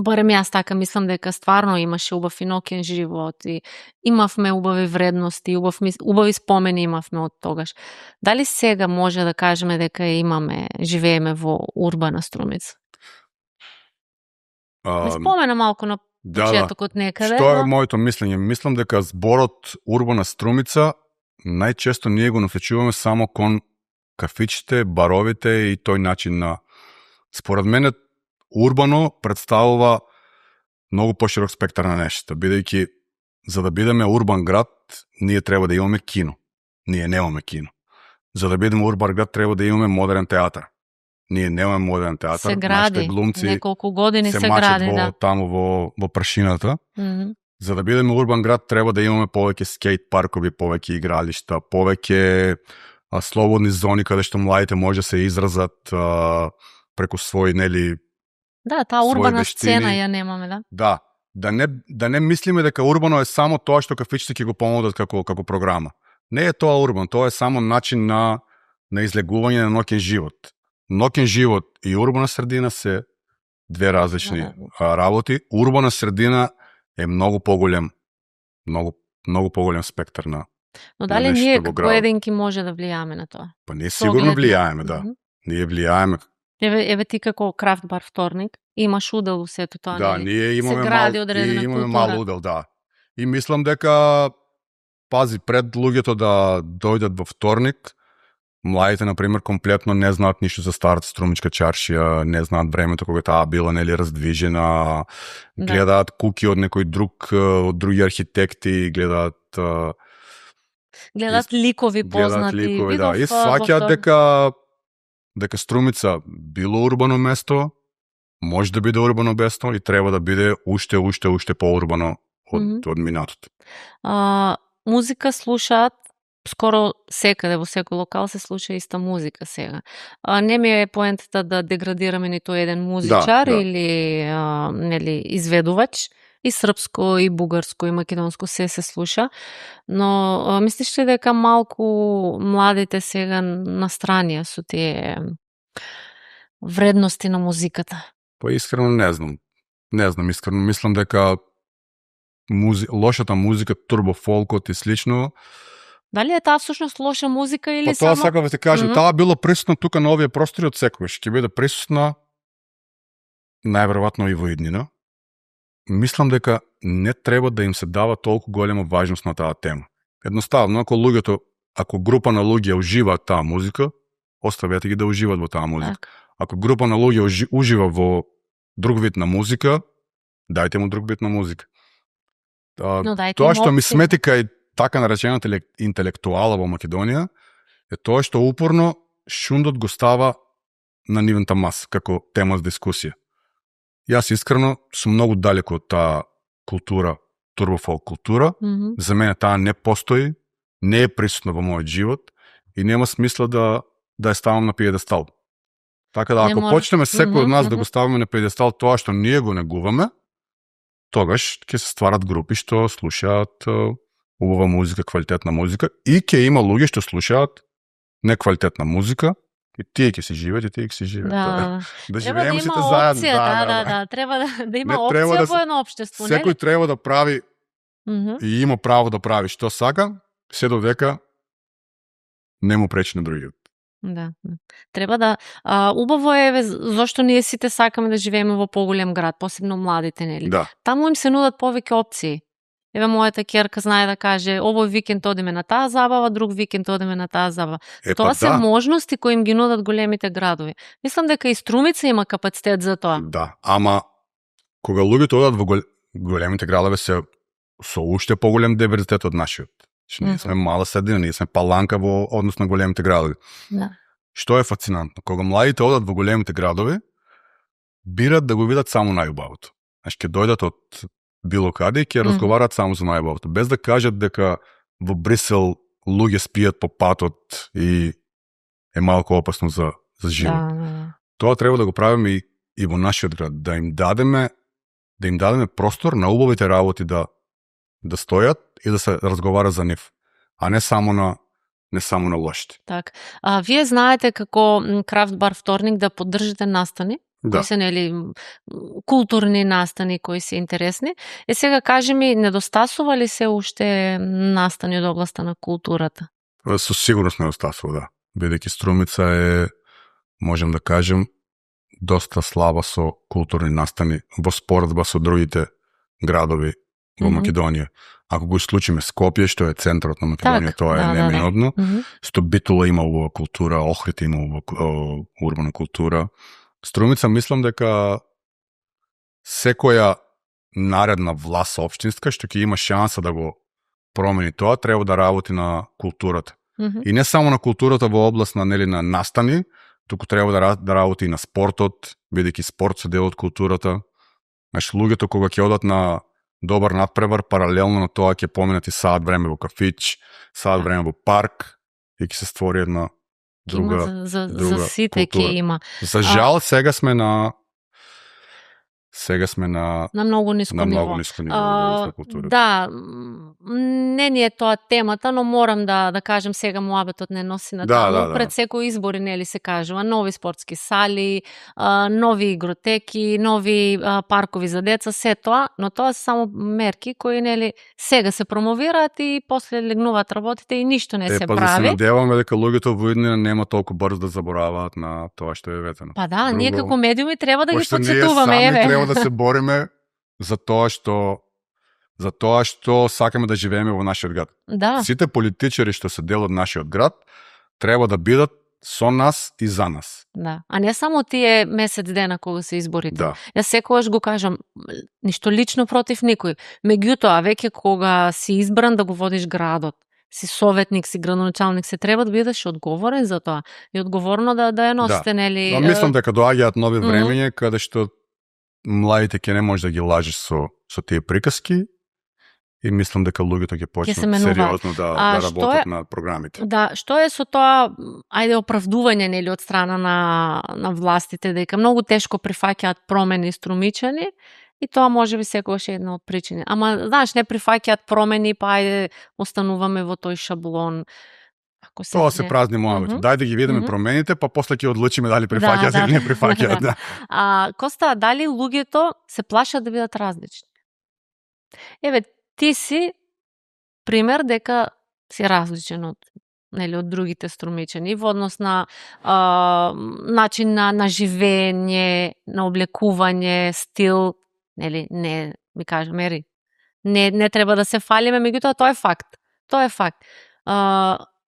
барем јас така мислам дека стварно имаше убав и ноќен живот и имавме убави вредности, убави спомени имавме од тогаш. Дали сега може да кажеме дека живееме во урбана Струмица? Ме спомена малку на почетокот некаде. Што е моето мислење? Мислам дека зборот урбана Струмица најчесто ние го насочуваме само кон кафичите, баровите и тој начин на... Според мене, урбано представува многу поширок спектар на нешта, бидејќи за да бидеме урбан град, ние треба да имаме кино. Ние немаме кино. За да бидеме урбан град, треба да имаме модерен театар. Ние немаме модерен театар. Се гради, глумци неколку години се гради, да. Таму во прашината. За да бидеме урбан град, треба да имаме повеќе скейт паркови, повеќе игралишта, повеќе слободни зони каде што младите може да се изразат преку своји, нели... Да, таа урбана сцена ја немаме, да. Да. Да не мислиме дека урбано е само тоа што кафичите ќе го понудат како програма. Не е тоа урбан, тоа е само начин на излегување на ноќен живот. Ноќен живот и урбана средина се две различни работи. Урбана средина е многу поголем, многу поголем спектар на... Но дали ние како единки може да влијаме на тоа? Па ние сигурно влијаеме, да. Ние влијаеме. Еве ти како крафт бар вторник имаш удел во сето тоа, да, нели? Ние имаме мал удел, да. И мислам дека пази пред луѓето да дојдат во вторник, младите, например, комплетно не знаат ништо за старата струмичка чаршија, не знаат времето кога таа била, нели, раздвижена, гледаат куки од некој друг, од други архитекти, гледаат ликови познати. Да. И сваќаат дека Струмица било урбано место, може да биде урбано место и треба да биде уште поурбано од минатото. Музика слушаат скоро секаде, во секој локал се слуша иста музика сега. Не ми е поентата да деградираме нито еден музичар или нели изведувач. И српско, и бугарско, и македонско се слуша. Но мислиш ли дека малку младите сега настранија со тие вредности на музиката? Па искрено не знам. Искрено мислам дека лошата музика, турбофолкот и слично. Дали е таа всушност лоша музика или само... Па тоа сакав да ти кажам, таа било присутна тука на овие простори од секогаш. Ќе биде присутна најверојатно и во иднина. Мислам дека не треба да им се дава толку голема важност на таа тема. Едноставно, ако група на луѓе уживаат таа музика, оставете ги да уживаат во таа музика. Так. Ако група на луѓе ужива во друг вид на музика, дајте му друг вид на музика. Тоа што ми смети кај така наречената интелектуала во Македонија е тоа што упорно шундот го става на нивната маса како тема за дискусија. Јас искрено сум многу далеко од таа култура, турбофолк култура. За мене таа не постои, не е присутна во мојот живот и нема смисла да ја ставам на пиедестал. Така да, ако почнеме секој од нас да го ставаме на пиедестал тоа што ние го негуваме, тогаш ќе се стварат групи што слушаат убава музика, квалитетна музика и ќе има луѓе што слушаат неквалитетна музика. И тие ќе се живеат, и тие ќе се живеат. Да живееме сите заедно. Да. Треба да има опција во едно општество. Секој треба да прави и има право да прави што сака, се додека не му пречи на другиот. Да. Треба да... убаво е, зашто ние сите сакаме да живееме во поголем град, посебно младите, нели? Да. Таму им се нудат повеќе опции. Еве мојата ќерка знае да каже, овој викенд одиме на таа забава, друг викенд одиме на таа забава. Тоа се можности кои им ги нудат големите градови. Мислам дека и Струмица има капацитет за тоа. Да, ама кога луѓето одат во големите градови се со уште поголем диверзитет од нашиот. Ние сме мала средина, ние сме паланка во однос на големите градови. Да. Што е фасцинантно? Кога младите одат во големите градови, бират да го видат само најубавото. Значи ќе дојдат од било каде и ќе разговарат само за најубавото, без да кажат дека во Брисел луѓе спијат по патот и е малку опасно за живот. Да. Тоа треба да го правиме и во нашиот град, да им дадеме простор на убавите работи да стојат и да се разговара за нив, а не само на лошите. Так. Вие знаете како Крафт бар вторник да поддржите настани? Да. Кои се нели културни настани кои се интересни. Сега кажи ми, недостасува ли се уште настани од областа на културата? Со сигурност недостасува, да. Бидејќи Струмица е, можем да кажем, доста слаба со културни настани во споредба со другите градови во Македонија. Ако го исклучиме Скопје, што е центарот на Македонија, тоа е неминутно. Што Битола има убава култура, Охрид има убава урбана култура. Струмица мислам дека секоја наредна власт општинска што ќе има шанса да го промени тоа, треба да работи на културата. И не само на културата во област на настани, туку треба да работи и на спортот, бидејќи спорт се дел од културата. Значи, луѓето кога ќе одат на добар надпревар, паралелно на тоа ќе поминат и саат време во кафич, саат време во парк и ќе се створи една друга за сите ќе има. За жал, сега сме на многу ниско ниво на култура. Да, не ни е тоа темата, но морам да кажем сега муабетот не носи на таму. Пред секој избори нели се кажува нови спортски сали, нови игротеки, нови паркови за деца, се тоа, но тоа се само мерки кои нели сега се промовираат и после легнуваат работите и ништо не се прави. Да се надеваме дека луѓето во иднина нема толку брзо да забораваат на тоа што е ветено. Па да, ние како медиуми треба да ги потсетуваме, еве. Да се бориме за тоа што сакаме да живееме во нашиот град. Да. Сите политичари што се дел од нашиот град треба да бидат со нас и за нас. Да, а не само тие месец дена кога се изборите. Да. Јас секогаш го кажам, ништо лично против никој. Меѓутоа, веќе кога си избран да го водиш градот, си советник, си градоначалник, се треба да бидеш одговорен за тоа и одговорно да ја носите, нели. Но мислам дека доаѓаат нови времења каде што младите ќе не може да ги лажеш со тие приказки и мислам дека луѓето ќе почнат сериозно да работат на програмите. Да, што е со тоа, ајде, оправдување нели од страна на властите дека многу тешко прифаќаат промени струмичани и тоа можеби секогаш е една од причини. Ама знаеш, не прифаќаат промени, па ајде остануваме во тој шаблон. Тоа се празни муабети. Дај да ги видиме промените, па после ќе одлучиме дали прифаќаат или не прифаќаат. Да. Коста, дали луѓето се плашат да бидат различни? Еве, ти си пример дека си различен од другите струмичани во однос на начин на живење, на облекување, стил, нели, не ми кажа Мери. Не треба да се фалиме, меѓутоа тоа е факт. Тоа е факт.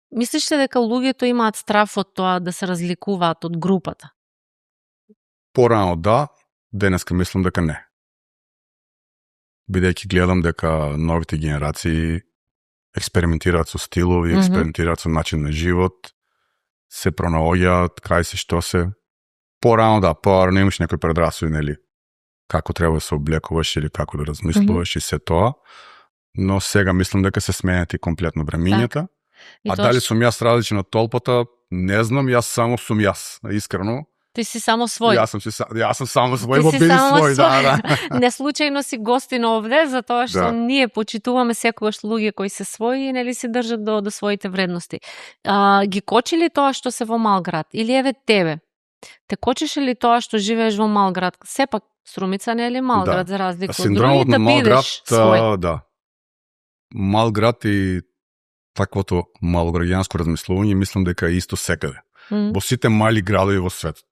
Мислиш ли дека луѓето имаат страф од тоа да се разликуваат од групата? Порано да, денеска мислам дека не. Бидејќи гледам дека новите генерации експериментираат со стилови, експериментираат со начин на живот, се пронаоѓаат, кај се што се. Порано да, порано имаш некој предрасуди, нели, како треба да се облекуваш или како да размислуваш и се тоа, но сега мислам дека се сменат и комплетно времињата. А дали сум јас различен од толпата, не знам, јас само сум јас, искрено. Ти си само свој. Јас сум само свој, во били свој, да. Не случајно си гостин овде, затоа што ние почитуваме секогаш луѓе кои се своји и нели се држат до своите вредности. Ги кочи ли тоа што се во мал град? Или еве тебе? Те кочеше ли тоа што живееш во мал град? Сепак Струмица не е ли мал град за разлика од други, да бидеш свој? Да. Мал град и таквото малограѓанско размислување мислам дека е исто секаде. Во сите мали градови во светот.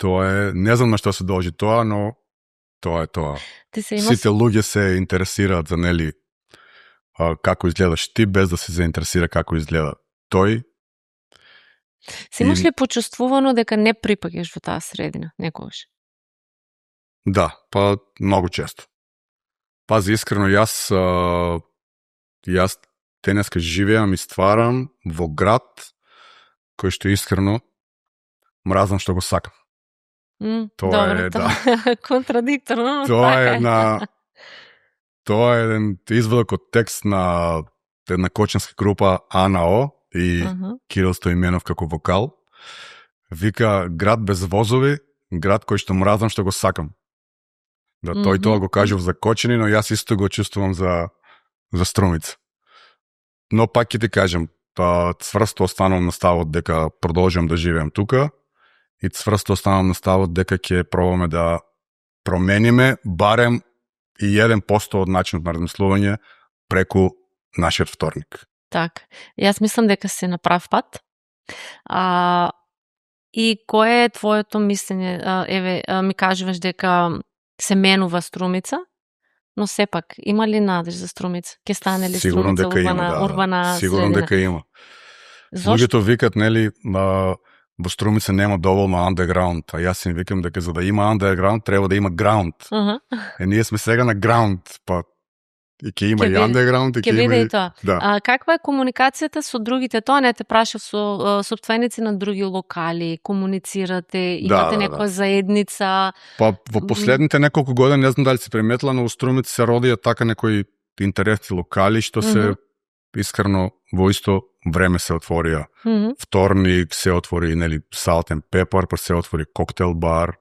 Тоа е, не знам на што се должи тоа, но тоа е тоа. Сите луѓе се интересираат за нели како изгледаш ти, без да се заинтересира како изгледа тој. Се имаш ли почувствувано дека не припаѓаш во таа средина некогаш? Да, па многу често. Пази, искрено, јас денеска живеам и стварам во град кој што искрено мразнам што го сакам. Тоа е контрадикторно. Тоа е еден извадок од текст на една кочанска група АНАО и Кирил Стоименов како вокал. Вика, град без возови, град кој што мразнам што го сакам. Да, тој тоа го кажува за Кочани, но јас исто го чувствувам за Струмица. Но пак ќе ти кажем, цврсто останувам на ставот дека продолжам да живеам тука и цврсто останувам на ставот дека ќе пробаме да промениме барем и 1% од начинот на размислување преку нашиот вторник. Так, јас мислам дека се на прав пат. И кое е твоето мислење? Еве, ми кажуваш дека се менува Струмица, но сепак има ли надеж за Струмица? Ке стане ли Сигурно Струмица дека има, урбана сигурно средина? дека има. Зошто? Луѓето викат, нели, во Струмица нема доволно underground, а јас им викам дека за да има underground треба да има ground. Ние сме сега на ground, па и ќе има и underground, и ќе има и тоа. Да. Каква е комуникацијата со другите? Тоа не те прашав, со сопственици на други локали, комуницирате, имате некоја заедница? Па во последните неколку години, не знам дали се приметила, но во Струмица се родија така некои интересни локали што се искрено во исто време се отворија. Вторник се отвори, нели, Salt and Pepper, па се отвори коктел бар.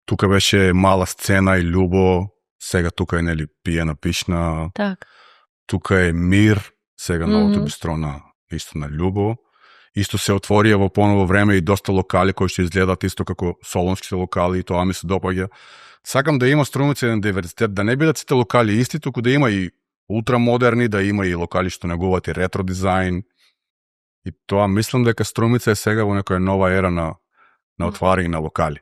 Тука беше мала сцена и љубо. Сега тука е, нели, пиена пишна. Так. Тука е Мир, сега новото бистро на исто на љубо. Исто се отворија во поново време и доста локали кои што изгледаат исто како солонските локали и тоа ми се допаѓа. Сакам да има Струмица еден диверзитет, да не бидат сите локали исти, туку да има и ултрамодерни, да има и локали што негуваат и ретро дизајн. И тоа мислам дека Струмица е сега во некоја нова ера на отварање на локали.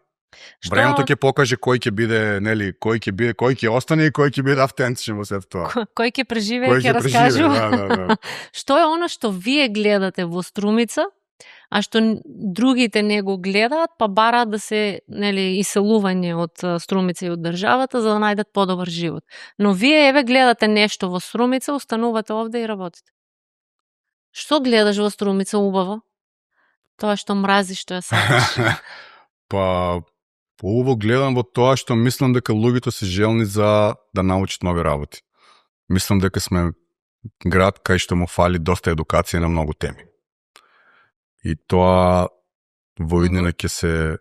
Времето ќе покаже кој ќе биде, нели, кој ќе остане и кој ќе биде автентичен во сето тоа. Кој ќе преживее, ќе раскажува. Да. Што е оно што вие гледате во Струмица, а што другите не го гледаат, па бараат да се, нели, иселување од Струмица и од државата за да најдат подобар живот. Но вие еве гледате нешто во Струмица, останувате овде и работите. Што гледаш во Струмица убаво? Тоа што мразиш, што ја сакаш. Па убаво гледам во тоа што мислам дека луѓето се желни за да научат нови работи. Мислам дека сме град кај што му фали доста едукација на многу теми. И тоа во иднина ќе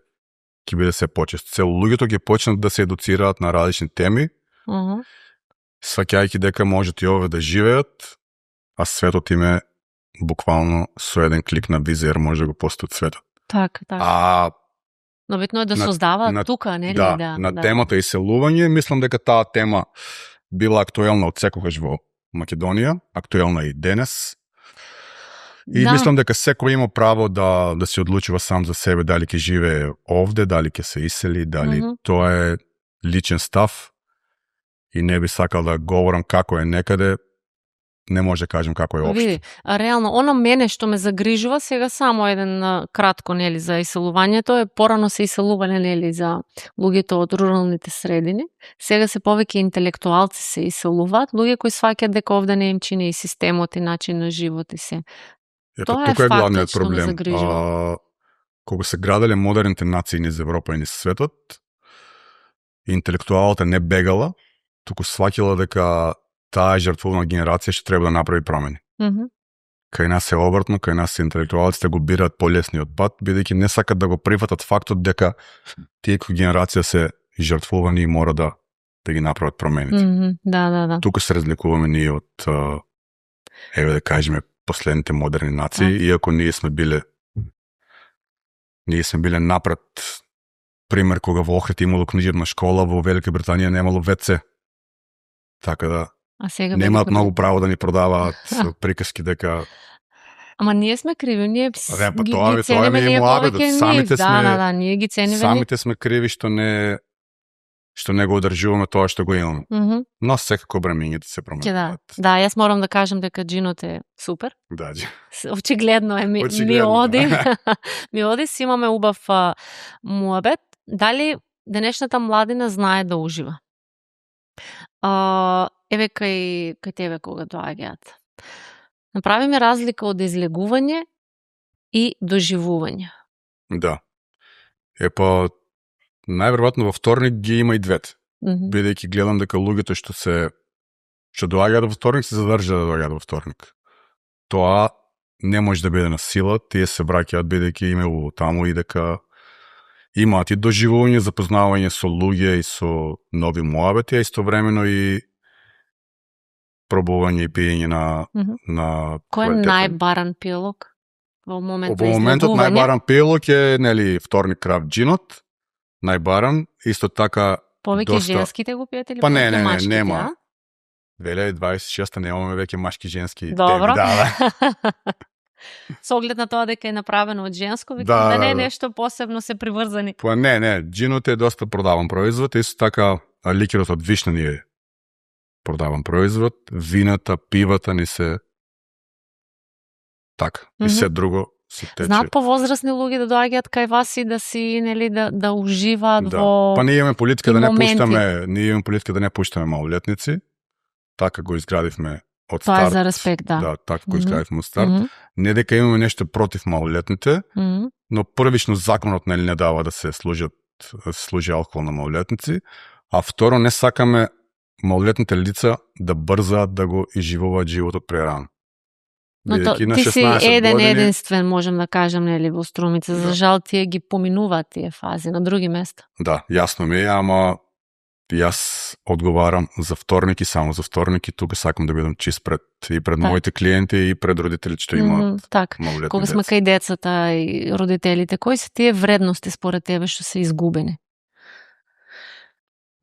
биде се почесто. Цело луѓето ќе почнат да се едуцираат на различни теми, сваќајќи дека можат и овде да живеат, а светот им е буквално со еден клик на визер може да го постат светот. Така. Но битно е да создаваат тука, нели? На темата иселување, мислам дека таа тема била актуелна од секогаш во Македонија, актуелна и денес. И мислам дека секој има право да се одлучува сам за себе дали ќе живее овде, дали ќе се исели, дали тоа е личен став и не би сакал да говорам како е некаде. Не може да кажем како е општо. Види, реално, оно мене што ме загрижува, сега само еден кратко, нели, за иселувањето е порано се иселувале, нели, за луѓето од руралните средини. Сега се повеќе интелектуалци се иселуваат, луѓе кои сваќаат дека овде не им чини и системот и начин на живот и се. Тоа е фактот што ме загрижува. Кога се граделе модерните нации низ Европа и низ светот, интелектуалата не бегала, туку сваќала дека таа жртвувана генерација што треба да направи промени. Кај нас е обртно, кај нас интелектуалците го бираат полесниот пат, бидејќи не сакат да го прифатат фактот дека тие кои генерација се жртвувани и мора да ги направат промените. Да. Тука се разликуваме ние од, еве да кажеме, последните модерни нации, иако ние сме биле напред. Пример, кога во Охрид имало книжевна школа, во Велика Британија немало ВЦ. Така да немаат многу право да ни продаваат приказки дека... Ама ние сме криви, ние ги цениме ние повеќе нив. Ние ги цениме. Самите сме криви што не го одржуваме тоа што го имаме. Но секако бремињето се променуваат. Да, јас морам да кажам дека джинот е супер. Да, очигледно е, ми оди. Ми оди, си имаме убав муабет. Дали денешната младина знае да ужива? Еве кај тебе кога доаѓаат. Направиме разлика од излегување и доживување. Да. Па најверојатно во вторник ги има и двете. Бидејќи гледам дека луѓето што доаѓаат во вторник се задржаа да доаѓаат во вторник. Тоа не може да биде на сила, тие се браќаат бидејќи има убаво таму и дека имаат и доживување, запознавање со луѓе и со нови муабети, а истовремено и пробување и пиење на Кој е најбаран пилок во моментот излегување? Во моментот најбаран пилок е, нели, вторник крав джинот, најбаран, исто така повеќе женските го пиете или повеќе мачките? Не, нема. 2026 немаме веќе машки женски теми. Добро. Со оглед на тоа дека е направено од женско, да не е нешто посебно се приврзани. Па не, джинот е доста продаван производ, исто така ликерот од вишна ни е продавам производ, вината, пивата ни се така, и се друго се тече. Знаат повозрасни луѓе да доаѓаат кај вас и да си, нели, да уживаат во Па ние имаме политика да не моменти. пуштаме малолетници. Така го изградивме од старт. Тоа е за респект, да. Да, така го изградивме од старт. Не дека имаме нешто против малолетните, но првично законот не дава да се служи алкохол на малолетници, а второ не сакаме малолетните лица да брзаат да го изживуваат животот прерано. Но ти си единствен, можем да кажем, нели, во Струмица. За жал тие ги поминуваат тие фази на други места. Да, јасно ми е, ама јас одговарам за вторник и само за вторник и тука сакам да бидам чист пред моите клиенти и пред родители што имаат малолетни Кога сме кај децата и родителите, кои се тие вредности според тебе што се изгубени?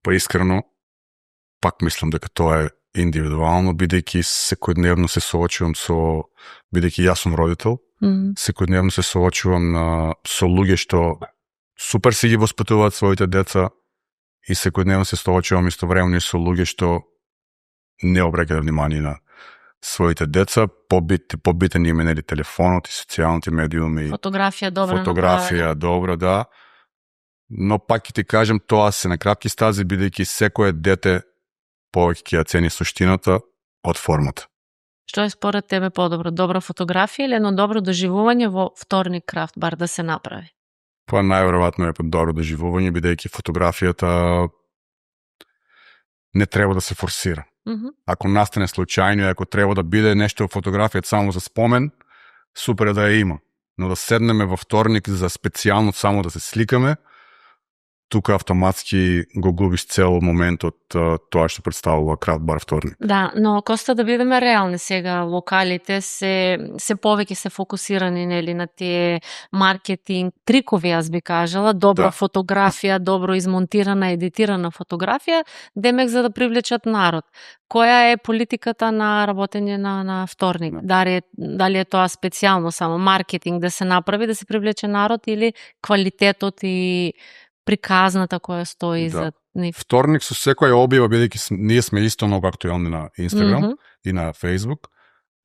Па искрено, пак мислам дека тоа е индивидуално, бидејќи секојдневно се соочувам бидејќи јас сум родител, секојдневно се соочувам со луѓе што супер си ги воспитуваат своите деца и секојдневно се соочувам истовремено со луѓе што не обраќаат внимание на своите деца, побитен им е нели телефонот и социјалните медиуми. Фотографија добра, да. Но пак ќе ти кажем, тоа се на кратки стази, бидејќи секое дете повеќе ќе ја цени суштината од формата. Што е според тебе подобро? Добра фотографија или едно добро доживување во вторник крафт бар да се направи? Па најверојатно е добро доживување, бидејќи фотографијата не треба да се форсира. Ако настане случајно, ако треба да биде нешто фотографијата само за спомен, супер е да ја има. Но да седнеме во вторник за специјално само да се сликаме, тука автоматски го губиш цел момент од тоа што представува крафт бар вторник. Да, но Коста, да бидеме реални сега, локалите се повеќе се фокусирани, нели, на тие маркетинг трикови, јас би кажала, добра фотографија, добро измонтирана, едитирана фотографија, демек за да привлечат народ. Која е политиката на работење на вторник? Дали е тоа специјално само маркетинг да се направи, да се привлече народ, или квалитетот и приказната која стои за нив? Вторник со секоја објава, бидејќи ние сме исто многу актуелни на Инстаграм и на Фејсбук,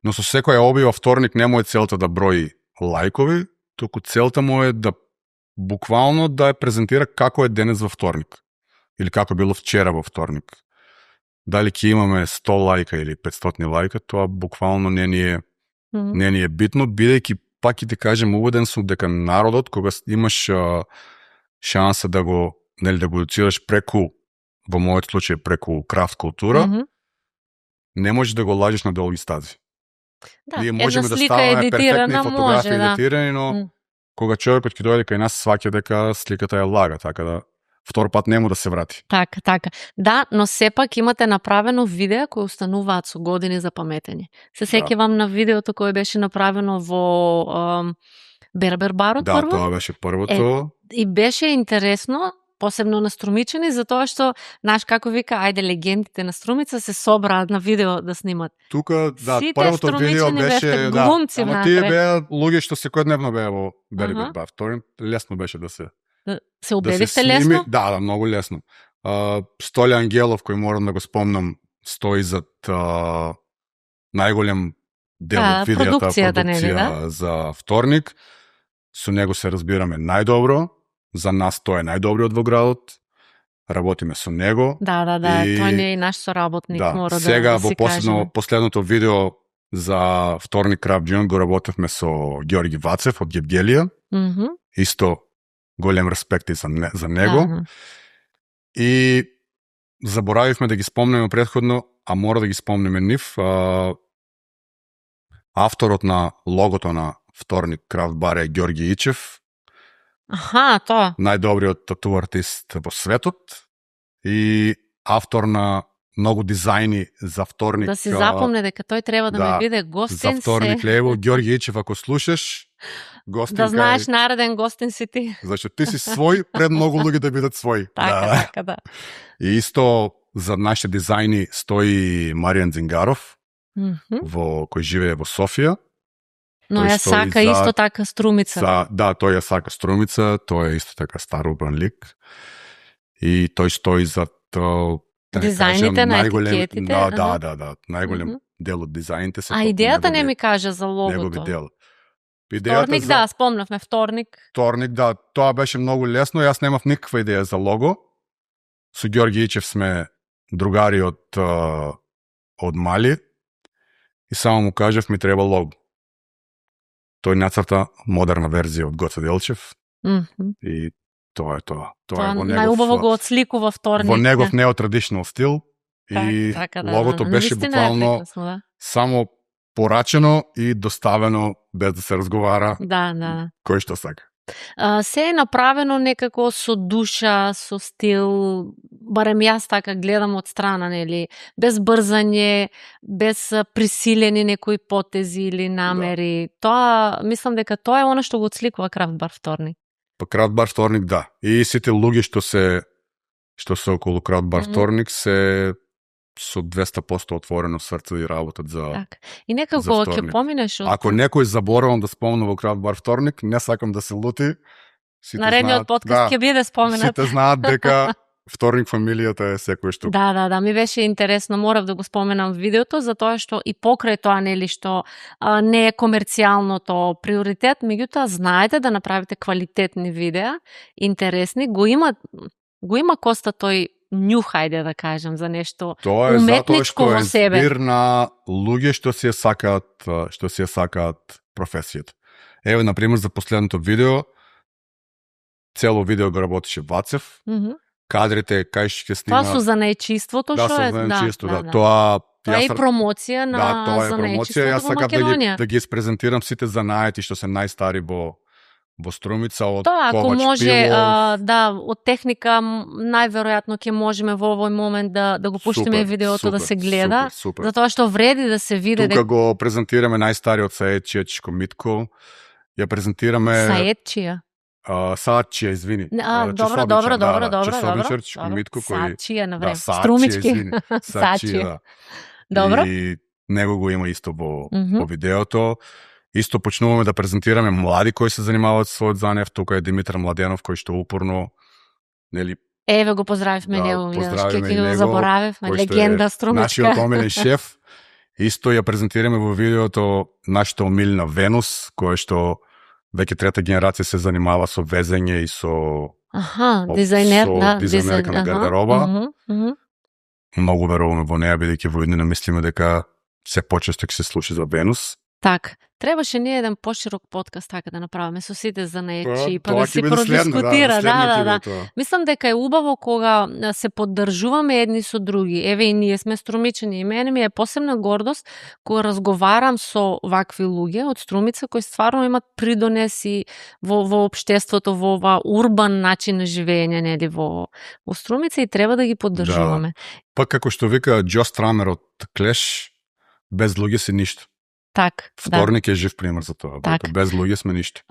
но со секоја објава вторник не му е целта да брои лајкови, туку целта му е да буквално да ја презентира како е денес во вторник или како било вчера во вторник. Дали ќе имаме 100 лајка или 500 лајка, тоа буквално не ни е битно, бидејќи пак ќе ти кажем, убеден сум дека народот, кога имаш шанса да го educираш преку, во мојот случај преку крафт култура, не можеш да го лажеш на долги стази. Ние можеме да ставаме перфектни фотографии едитирани, но кога човекот ќе дојде кај нас, сваќа дека сликата е лага, така да втор пат нему да се врати. Така. Да, но сепак имате направено видео кои остануваат со години запаметени. Се сеќавам на видеото кое беше направено во Бербер барот прво. Да, тоа беше првото. И беше интересно, посебно на струмичани, затоа што, знаеш како вика, ајде легендите на Струмица се собраат на видео да снимат. Тука, да, првото видео беше, глумци, ама тие беа луѓе што секојдневно беа во Бербер бар. Лесно беше да се убедивте лесно? Да, многу лесно. Столе Ангелов, кој морам да го спомнам, стои зад најголем дел од продукција за вторник. Со него се разбираме најдобро. За нас тој е најдобриот во градот. Работиме со него. Да, тој не е наш соработник, мора да сега си во последното видео за вторник Крафт Джон го работевме со Ѓорги Вацев од Гевгелија. Исто голем респект и за него. И заборавивме да ги спомнеме претходно, а мора да ги спомнеме нив. Авторот на логото на вторник Крафт бар е Ѓорги Ичев. Тоа. Најдобриот тату артист во светот и автор на многу дизајни за вторник. Да си запомне дека тој треба да ме биде гостин. За вторник Лево, Ѓорги Ичев, ако слушаш, гостин. Да знаеш, нареден гостин си ти. Зашто ти си свој, пред многу луѓе да бидат своји. Така, да. И исто за нашите дизајни стои Маријан Дзингаров, кој живее во Софија. Но ја сака исто така Струмица. Да, тој ја сака Струмица, тој е исто така стар убран лик. И тој стои зад Дизајните на етикетите. Да. Најголем дел од дизајните се. А идејата не ми кажа за логото. Негови дел. Вторник, да, спомнавме вторник. Вторник, да, тоа беше многу лесно, јас немав никаква идеја за лого. Со Ѓорги Ичев сме другари од мали и само му кажав ми треба лого. Тој нацрта модерна верзија од Гоце Делчев и тоа е тоа. Тоа најубаво го отсликува вторник. Во негов неотрадишнал стил и логото беше буквално само порачено и доставено без да се разговара. Да. Кој што сака. Се е направено некако со душа, со стил, барем јас така гледам од страна, нели, без брзање, без присилени некои потези или намери. Да. Тоа, мислам дека тоа е она што го отсликува Крафт Бар вторник. Па Крафт Бар вторник, да. И сите луѓе што се околу Крафт Бар вторник се со 200% отворено срце и работат за так. И некако ќе поминеш од... Ако некој заборавам да спомнува Крафт Бар вторник, не сакам да се лути. Наредниот подкаст ќе биде споменат. Сите знаат дека вторник фамилијата е секој штук. Да, ми беше интересно, морав да го споменам видеото, затоа што и покрај тоа, нели, што не е комерцијалното приоритет, меѓутоа знаете да направите квалитетни видеа, интересни, го има Коста тој нюх, ајде да кажем, за нешто уметничко во себе. Тоа е збир на луѓе што си ја сакаат професијата. Еве, например, за последното видео, цело видео го работеше Вацев, кадрите кај што ќе снима. Тоа со занаечиството што е, да. Тоа е и промоција на занаечиството во Македонија. Да ги испрезентирам сите занаети што се најстари во Струмица, од тоа, ако ковач, може, пилов. од техника најверојатно ќе можеме во овој момент да го пуштиме видеото да се гледа, супер. Затоа што вреди да се види. Тука го презентираме најстариот Саетчија Чичко Митко, ја презентираме Саетчија. Саатчија, извини. Добро. Часовничар Чичко Митко, кој Саатчија на време. Струмички. Саатчија. Добро. И него го има исто во видеото. Исто почнуваме да презентираме млади кои се занимаваат со својот занев. Тука е Димитар Младенов кој што упорно, нели, еве го поздравивме него, ќе го заборавивме, легенда струмичка. Нашиот омилен шеф. Исто ја презентираме во видеото нашата омилна Венус, која што веќе трета генерација се занимава со везење и со дизајнерка на гардероба. Многу веруваме во неа, бидејќи во иднина мислиме дека се почесто ќе се слуша за Венус. Так, требаше ние еден поширок подкаст така да направиме со сите занаечи, па да си продискутира, да. Мислам дека е убаво кога се поддржуваме едни со други. Еве и ние сме струмичани и мене ми е посебна гордост кога разговарам со вакви луѓе од Струмица кои стварно имат придонеси во општеството, во ова урбан начин на живење, нели, во Струмица и треба да ги поддржуваме. Да. Па како што вика Џо Страмер од Клеш, без луѓе си ништо. Так, вторник е жив пример за тоа. Так. Без луѓе сме ништо.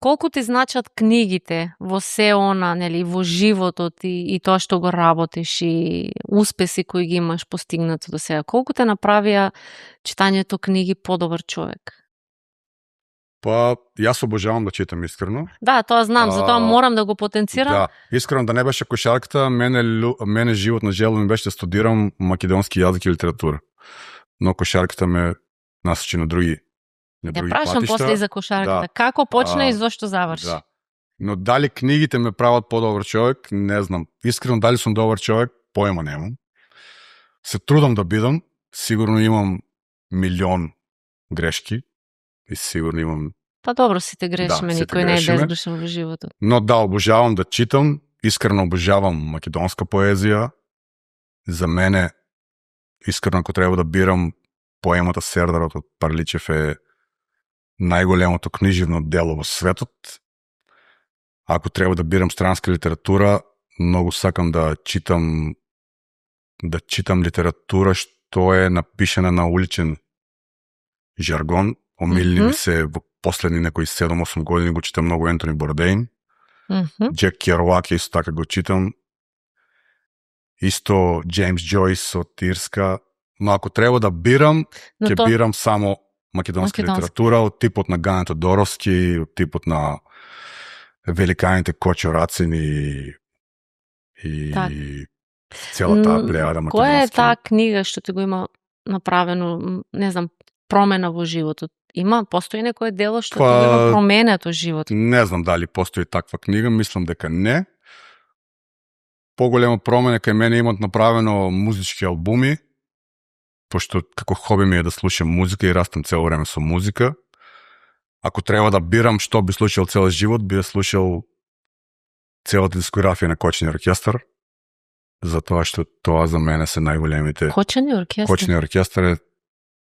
Колку ти значат книгите во се она, нели, во животот и тоа што го работиш и успеси кои ги имаш постигнато до сега? Колку те направија читањето книги подобар човек? Па, јас обожавам да читам искрено. Да, тоа знам, затоа морам да го потенцирам. Да, искрено да не беше кошарката, мене животна жела ми беше да студирам македонски јазик и литература. Но кошарката ме насочи на други патишта. Ја прашам после за кошарката. Да. Како почна и зошто заврши? Да. Но дали книгите ме прават подобар човек, не знам. Искрено дали сум добар човек, поема немам. Се трудам да бидам, сигурно имам милион грешки и сигурно имам... Па добро, сите грешиме, никој не е безгрешен во животот. Но да, обожавам да читам, искрено обожавам македонска поезија. За мене, искрено ако треба да бирам, поемата Сердарот од Парличев е најголемото книжевно дело во светот. Ако треба да бирам странска литература, многу сакам да читам литература што е напишана на уличен жаргон. Омилни ми се во последни некои 7-8 години го читам многу Ентони Бордејн. Джек Керуак исто така го читам. Исто Джеймс Џојс од Ирска. Но ако треба да бирам, ќе бирам само македонска литература од типот на Гајан Тодоровски, од типот на великаните Кочо Рацин и целата таа плејада македонски. Која е таа книга што ти го има направено, не знам, промена во животот? Постои некое дело што ти го има променето животот? Не знам дали постои таква книга, мислам дека не. Поголема промена кај мене имат направено музички албуми, пошто како хоби ми е да слушам музика и растам цело време со музика. Ако треба да бирам што би слушал цел живот, би слушал целата дискографија на Кочни оркестар, затоа што тоа за мене се најголемите. Кочни оркестар? Кочни оркестар е,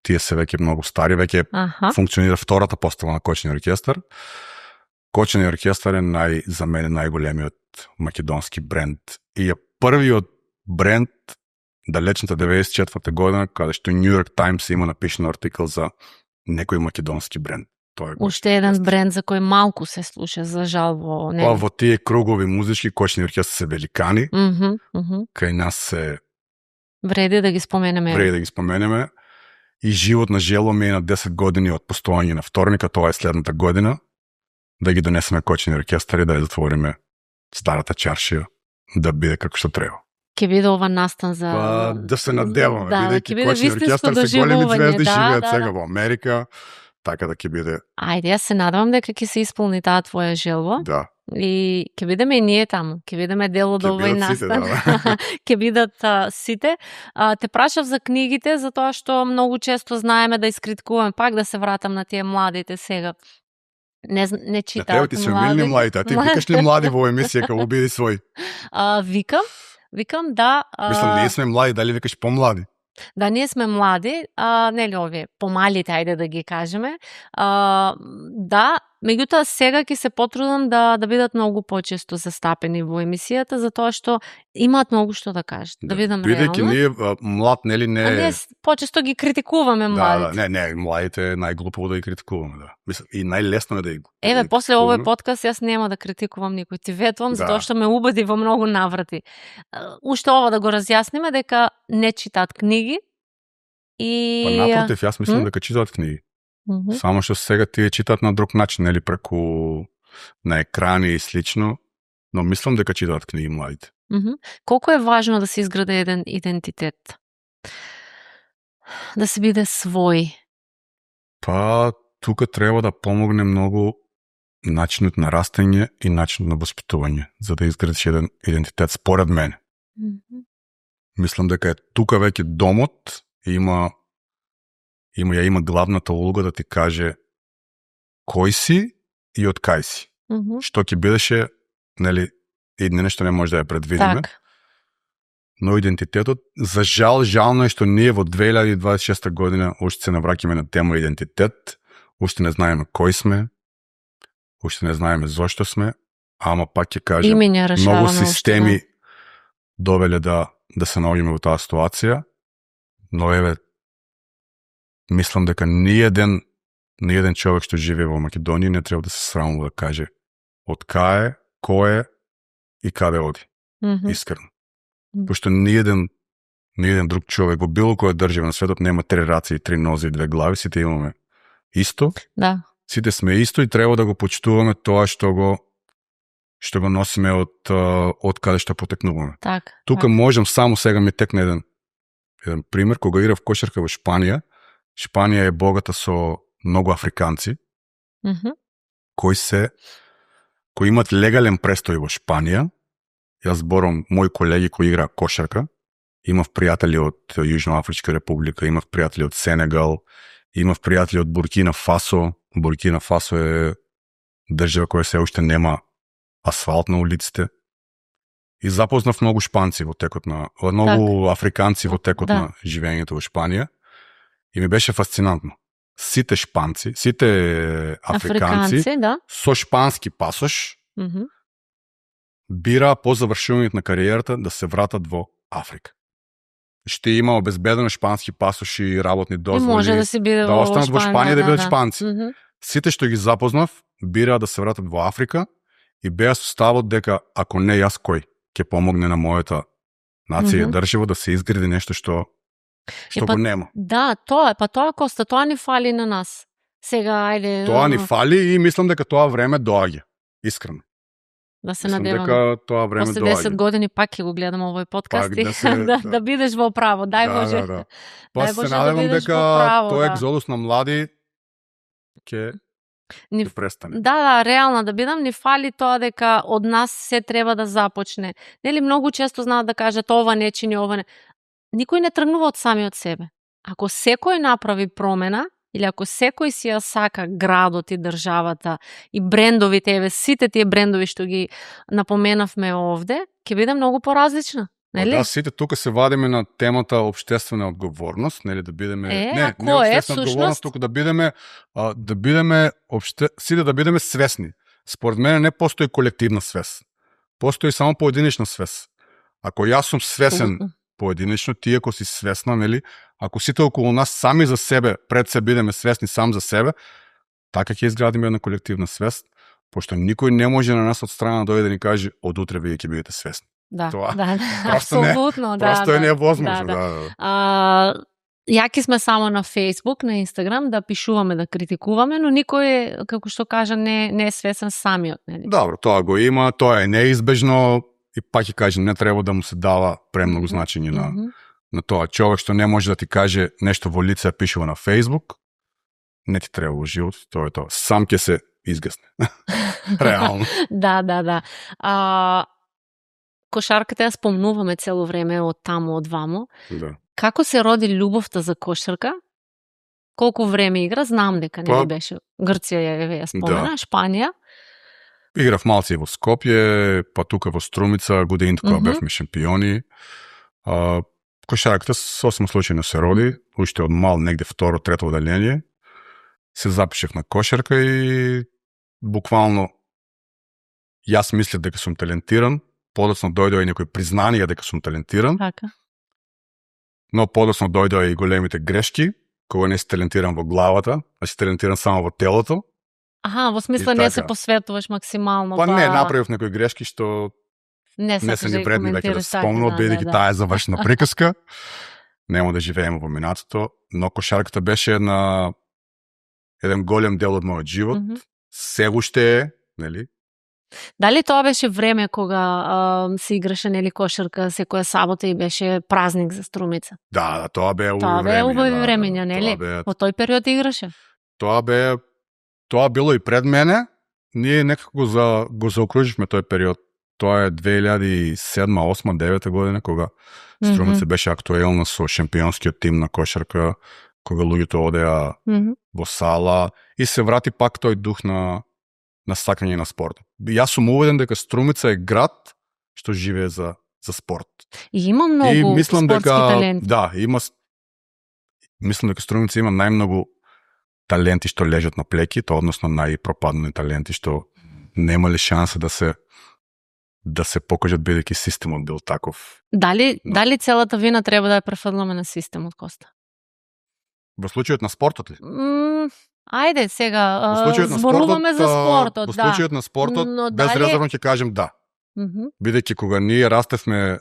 тие се веќе многу стари, веќе функционира втората постава на Кочни оркестар. Кочни оркестар е за мене најголемиот македонски бренд и е првиот бренд далечната 94 година, каде што New York Times има напишан артикл за некој македонски бренд. Уште еден бренд за кој малку се слуша, за жал во него. Во тие кругови музички Кочни оркестар се великани. Кај нас се вреди да ги споменеме. И живот на Жело ми е на 10 години од постојање на вторника, тоа е следната година, да ги донесеме Кочни оркестар и да ја затвориме старата чаршија, да биде како што треба. Ке биде ова настан за... да се надеваме, бидејќи Кочни оркестар се големи звезди, живеат сега во Америка, така да ќе биде... Ајде, јас се надевам дека ќе се исполни таа твоја желба. Да. И ќе бидеме и ние таму, ќе бидеме дел од овој настан. Ќе бидат сите. Те прашав за книгите, затоа што многу често знаеме да искриткуваме, пак да се вратам на тие младите сега. Не читаат млади. Ти се умилни младите, а ти викаш ли млади во емисија како убиди свој? Викам да... Мислам, ние сме млади, дали викаш помлади? Да, ние сме млади, нели овие, помалите, ајде да ги кажеме. Да, меѓутоа сега ќе се потрудам да бидат многу почесто застапени во емисијата, затоа што имаат многу што да кажат. Да видам реално. Бидејќи ние млад, нели не... ние почесто ги критикуваме младите. Не, младите е најглупово да ги критикуваме, да. Мислам, и најлесно е да ги Еве, после овој подкаст јас нема да критикувам никој. Ти ветувам, затоа што ме убеди во многу наврати. Уште ова да го разјасниме, дека не читаат книги и... Па напротив, јас мислам дека читаат книги. Само што сега тие читаат на друг начин, нели, преку на екрани и слично, но мислам дека читаат книги младите. Колку е важно да се изгради еден идентитет? Да се биде свој? Па, тука треба да помогне многу начинот на растење и начинот на воспитување, за да изградиш еден идентитет, според мене. Мислам дека е тука веќе домот има главната улога да ти каже кој си и од кај си. Што ќе бидеше, нели, едно нешто не може да ја предвидиме. Так. Но идентитетот, за жално е што ние во 2026 година уште се навраќаме на тема идентитет, уште не знаеме кој сме, уште не знаеме зошто сме, ама пак ќе кажем, многу системи довеле да се наоѓаме во таа ситуација, но еве, мислам дека ниеден човек што живее во Македонија не треба да се срамува да каже од кај е, кој е и каде оди. Искрено. Пошто ниеден друг човек во било која држава на светот нема 3 раце и 3 нозе и 2 глави, сите имаме исто. Да. Сите сме исто и треба да го почитуваме тоа што го носиме од каде што потекнуваме. Тука можам само сега ми текне еден пример, кога играв кошарка во Шпанија. Шпанија е богата со многу африканци, кои имат легален престој во Шпанија. Јас зборам мои колеги кои игра кошарка. Имав пријатели од Јужноафричка република, имав пријатели од Сенегал, имав пријатели од Буркина Фасо. Буркина Фасо е држава која се уште нема асфалт на улиците. И запознав многу шпанци во текот на многу африканци во текот на живењето во Шпанија. И ми беше фасцинантно. Сите шпанци, сите африканци со шпански пасош бираа по завршувањето на кариерата да се вратат во Африка. Ще има обезбедено шпански пасош и работни дозволи. И може да се биде да останат во Шпанија да бидат шпанци. Сите што ги запознав бираа да се вратат во Африка и беа со ставот дека ако не јас кој ќе помогне на мојата нација држава да се изгради нешто што го нема. Да, тоа Коста, тоа ни фали на нас. Сега, ајде... Тоа ни фали и мислам дека тоа време доаѓа. Искрено. Да се Мислам надеваме. дека тоа време После доаѓа. 10 години пак ќе го гледам овој подкаст Пак и да се- да бидеш во право. Дај Боже. Да. Дај Се Боже да надевам бидеш дека во право, тој да. екзодус на млади ќе престане. Да, реално да бидам, ни фали тоа дека од нас се треба да започне. Нели многу често знаат да кажат ова не чини, ова не. Никој не тргнува од самиот себе. Ако секој направи промена, или ако секој си ја сака градот и државата и брендовите, сите тие брендови што ги напоменавме овде, ќе биде многу поразлична. Нели? Да, сите тука се вадиме на темата обштествена одговорност, нели да бидеме не кој е, обштествена одговорност, туку да бидеме сите да бидеме свесни. Според мене не постои колективна свест. Постои само поединечна свест. Ако јас сум свесен поединечно, ти ако си свесна, нели, ако сите околу нас сами за себе, пред се бидеме свесни сам за себе, така ќе изградиме една колективна свест, пошто никој не може на нас од страна да дојде да ни каже од утре вие ќе бидете свесни. Да, Тоа апсолутно, просто е невозможно. Јаки сме само на Facebook, на Instagram, да пишуваме, да критикуваме, но никој, како што кажа, не е свесен самиот. Нели? Добро, тоа го има, тоа е неизбежно и пак ќе кажем, не треба да му се дава премногу значење на тоа. Човек што не може да ти каже нешто во лице, пишува на Facebook, не ти треба во живот, тоа е тоа. Сам ќе се изгасне. Реално. Да. Кошарката ја спомнуваме цело време од таму, од ваму. Да. Како се роди љубовта за кошарка? Колку време игра? Знам дека не беше. Грција ја спомена, Шпанија. Играв малци и во Скопје, па тука во Струмица, годините кога бевме шампиони. Кошарката сосема случајно се роди, уште од мал, негде второ, трето одделение. Се запишев на кошарка и буквално јас мислев дека сум талентиран, подоцна дојдоа и некои признанија дека сум талентиран. Така. Но подоцна дојдоа и големите грешки, кога не си талентиран во главата, а си талентиран само во телото. Во смисла не се посветуваш максимално. Па не, направив некои грешки што не се ни вредни веќе да се спомнуват, бидејќи таа е завршена приказка. Нема да живееме во минатото, но кошарката беше еден голем дел од мојот живот. Се уште е, нели? Дали тоа беше време кога се играше, нели, кошарка секоја сабота и беше празник за Струмица? Да, тоа беа убави времења, нели? Во тој период играше? Тоа било и пред мене. Ние некако го заокруживме тој период. Тоа е 2007, 2008, 2009 година, кога Струмица беше актуелна со шампионскиот тим на кошарка, кога луѓето одеа во сала и се врати пак тој дух на сакање на спорт. Јас сум уведен дека Струмица е град што живее за спорт. И има многу спортски таленти. Да, мислам дека Струмица има најмногу таленти што лежат на плеки, тоа односно најпропаднати таленти што немале шанса да се покажат, бидејќи системот бил таков. Дали целата вина треба да ја префрламе на системот, Коста? Во случајот на спортот ли? Ајде сега, зборуваме за спортот. Во случајот на спортот, безрезервно ќе кажем да. Бидејќи кога ние растевме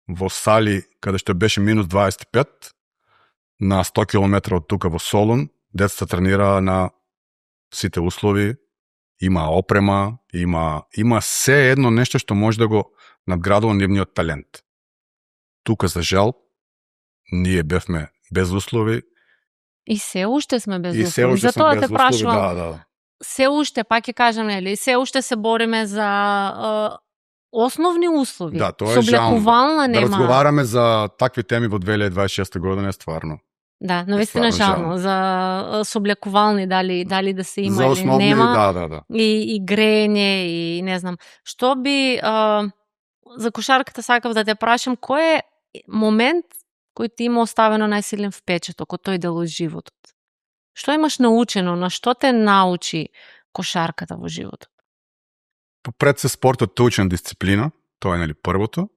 во сали, каде што беше минус 25, на 100 км од тука во Солун, децата тренираа на сите услови, има опрема, има се едно нешто што може да го надградува нивниот талент. Тука, за жал, ние бевме без услови. И се уште сме без услови. Затоа те прашувам. Да. Се уште, пак ќе кажам, нели, се уште се бориме за основни услови. Да, тоа е жално. Да разговараме за такви теми во 2026 година е стварно. Да, навистина жално. За соблекувални, дали да се има за основни, или нема. Да. И грење, и не знам. Што би за кошарката сакав да те прашам, кој е момент кој ти има оставено најсилен впечаток од тој дел од животот? Што имаш научено, на што те научи кошарката во животот? Пред се спортот те учи на дисциплина, тоа е, нели, првото,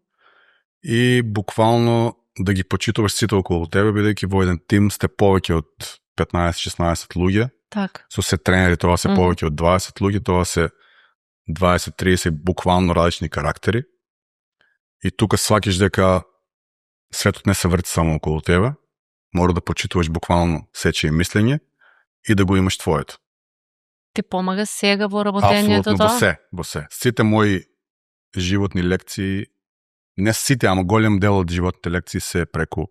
и буквално да ги почитуваш сите околу тебе, бидејќи во еден тим сте повеќе од 15-16 луѓе. Так. Со се тренери тоа се повеќе од 20 луѓе, тоа се 20-30 буквално различни карактери. И тука сваќаш дека светот не се врти само околу тебе, мора да почитуваш буквално сечие мислење и да го имаш твоето. Ти помага сега во работењето тоа? Апсолутно, во се. Сите мои животни лекции, не сите, ама голем дел од животните лекции се преку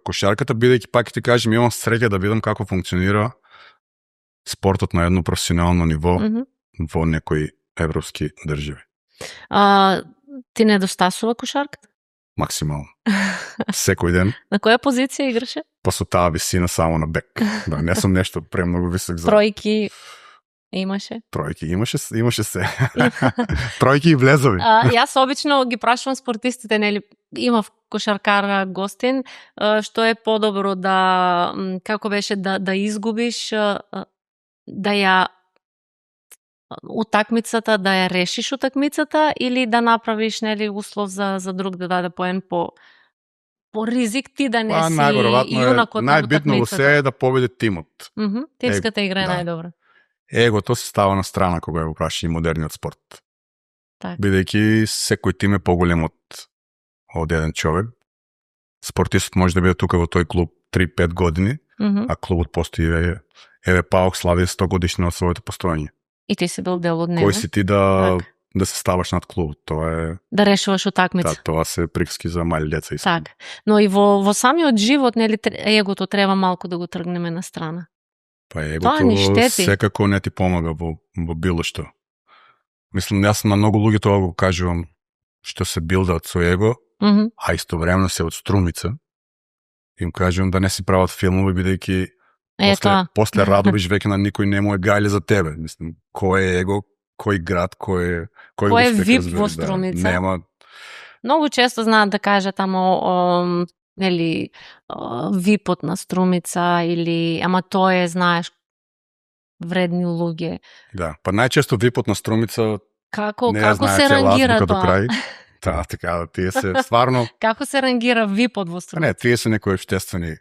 кошарката, бидејќи пак ти кажем, имам среќа да видам како функционира спортот на едно професионално ниво во некои европски држави. Ти недостасува кошарката? Максимално. Секој ден. На која позиција играше? Па со таа висина само на бек. Да, не сум нешто премногу висок за... Тројки имаше? Тројки имаше се. Тројки и влезови. Јас обично ги прашувам спортистите, нели, имав кошаркар гостин, што е подобро да, како беше, да изгубиш, да ја утакмицата, да ја решиш утакмицата или да направиш, нели, услов за друг да даде поен по ризик, ти да не си јунакот на утакмицата. Најбитно се е да победи тимот. Тимската игра е најдобра. Егото се става на страна кога го праши и модерниот спорт. Так. Бидејќи секој тим е поголем од еден човек. Спортистот може да биде тука во тој клуб 3-5 години, а клубот постои еве Паук слави 100 годишна од своето постоење. И ти си бил дел од него. Кој си ти да се ставаш над клубот? Тоа е да решуваш утакмица. Да, тоа се приказки за мали деца и так. Но и во самиот живот, нели, егото треба малку да го тргнеме на страна. Па егото секако не ти помага во било што. Мислам, јас на многу луѓе тоа го кажувам, што се билдаат со его, а истовремено се од струмица. Им кажувам да не си прават филмови, бидејќи после Радовиш веќе на никој не му е гајле за тебе. Мислам, кој е его, кој град, кој е вип во Струмица. Да, нема. Многу често знаат да кажат нели випот на Струмица или ама тоа е, знаеш, вредни луѓе. Да, па најчесто випот на Струмица како се рангира тоа? Да, така, тие се стварно. Како се рангира випот во Струмица? Не, тие се некои обществени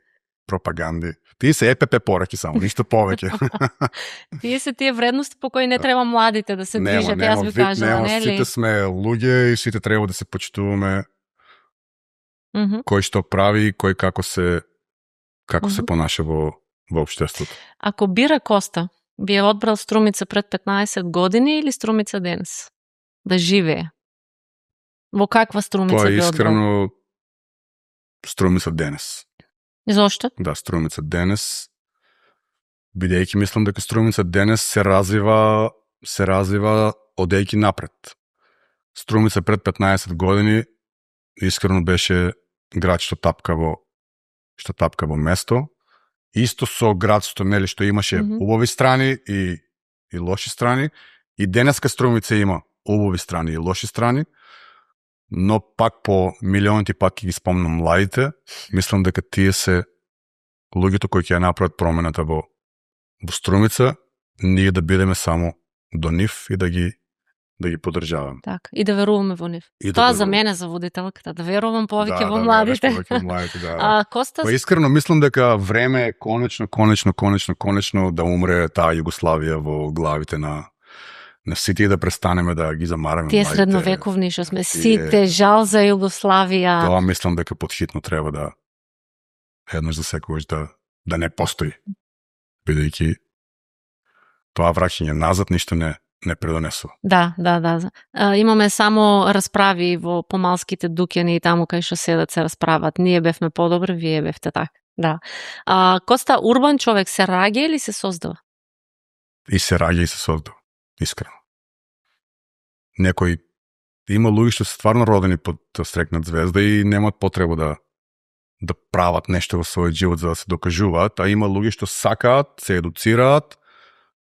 пропаганди. Тие се ЕПП пораки само, ништо повеќе. Тие се тие вредности по кои не треба младите да се движат, јас ви кажам, нели? Сите сме луѓе и сите треба да се почитуваме. Кој што прави, кој како се понаша во општеството. Ако Бира Коста би ја одбрал Струмица пред 15 години или Струмица денес? Да живее. Во каква Струмица би одбрал? Тоа е искрено Струмица денес. И зошто? Да, Струмица денес, бидејќи мислам дека Струмица денес се развива одејќи напред. Струмица пред 15 години искрено беше град што тапка во место. Исто со градството, нели, што имаше убави страни и лоши страни. И денеска Струмица има убави страни и лоши страни. Но пак по милионите пак ги спомнам младите, мислам дека тие се луѓето кои ќе ја направат промената во Струмица, ние да бидеме само до нив и да ги поддржаваме. Так, и да веруваме во нив. Тоа за мене, за водителката, да верувам повеќе во младите. Да. Коста... Па искрено мислам дека време е конечно да умре таа Југославија во главите на сите да престанеме да ги замараме. Тие средновековни што сме сите, жал за Југославија. Тоа мислам дека подхитно треба да еднаш за секогаш да не постои. Бидејќи тоа враќање назад ништо не предонесува. Да. Имаме само расправи во помалските дуќани и таму кај што седат се расправат. Ние бевме подобри, вие бевте така. Да. Коста, урбан човек се раѓа или се создава? И се раѓа и се создава. Искрено. Има луѓе што се стварно родени под стрекнат звезда и немаат потреба да прават нешто во својот живот за да се докажуваат, а има луѓе што сакаат, се едуцираат,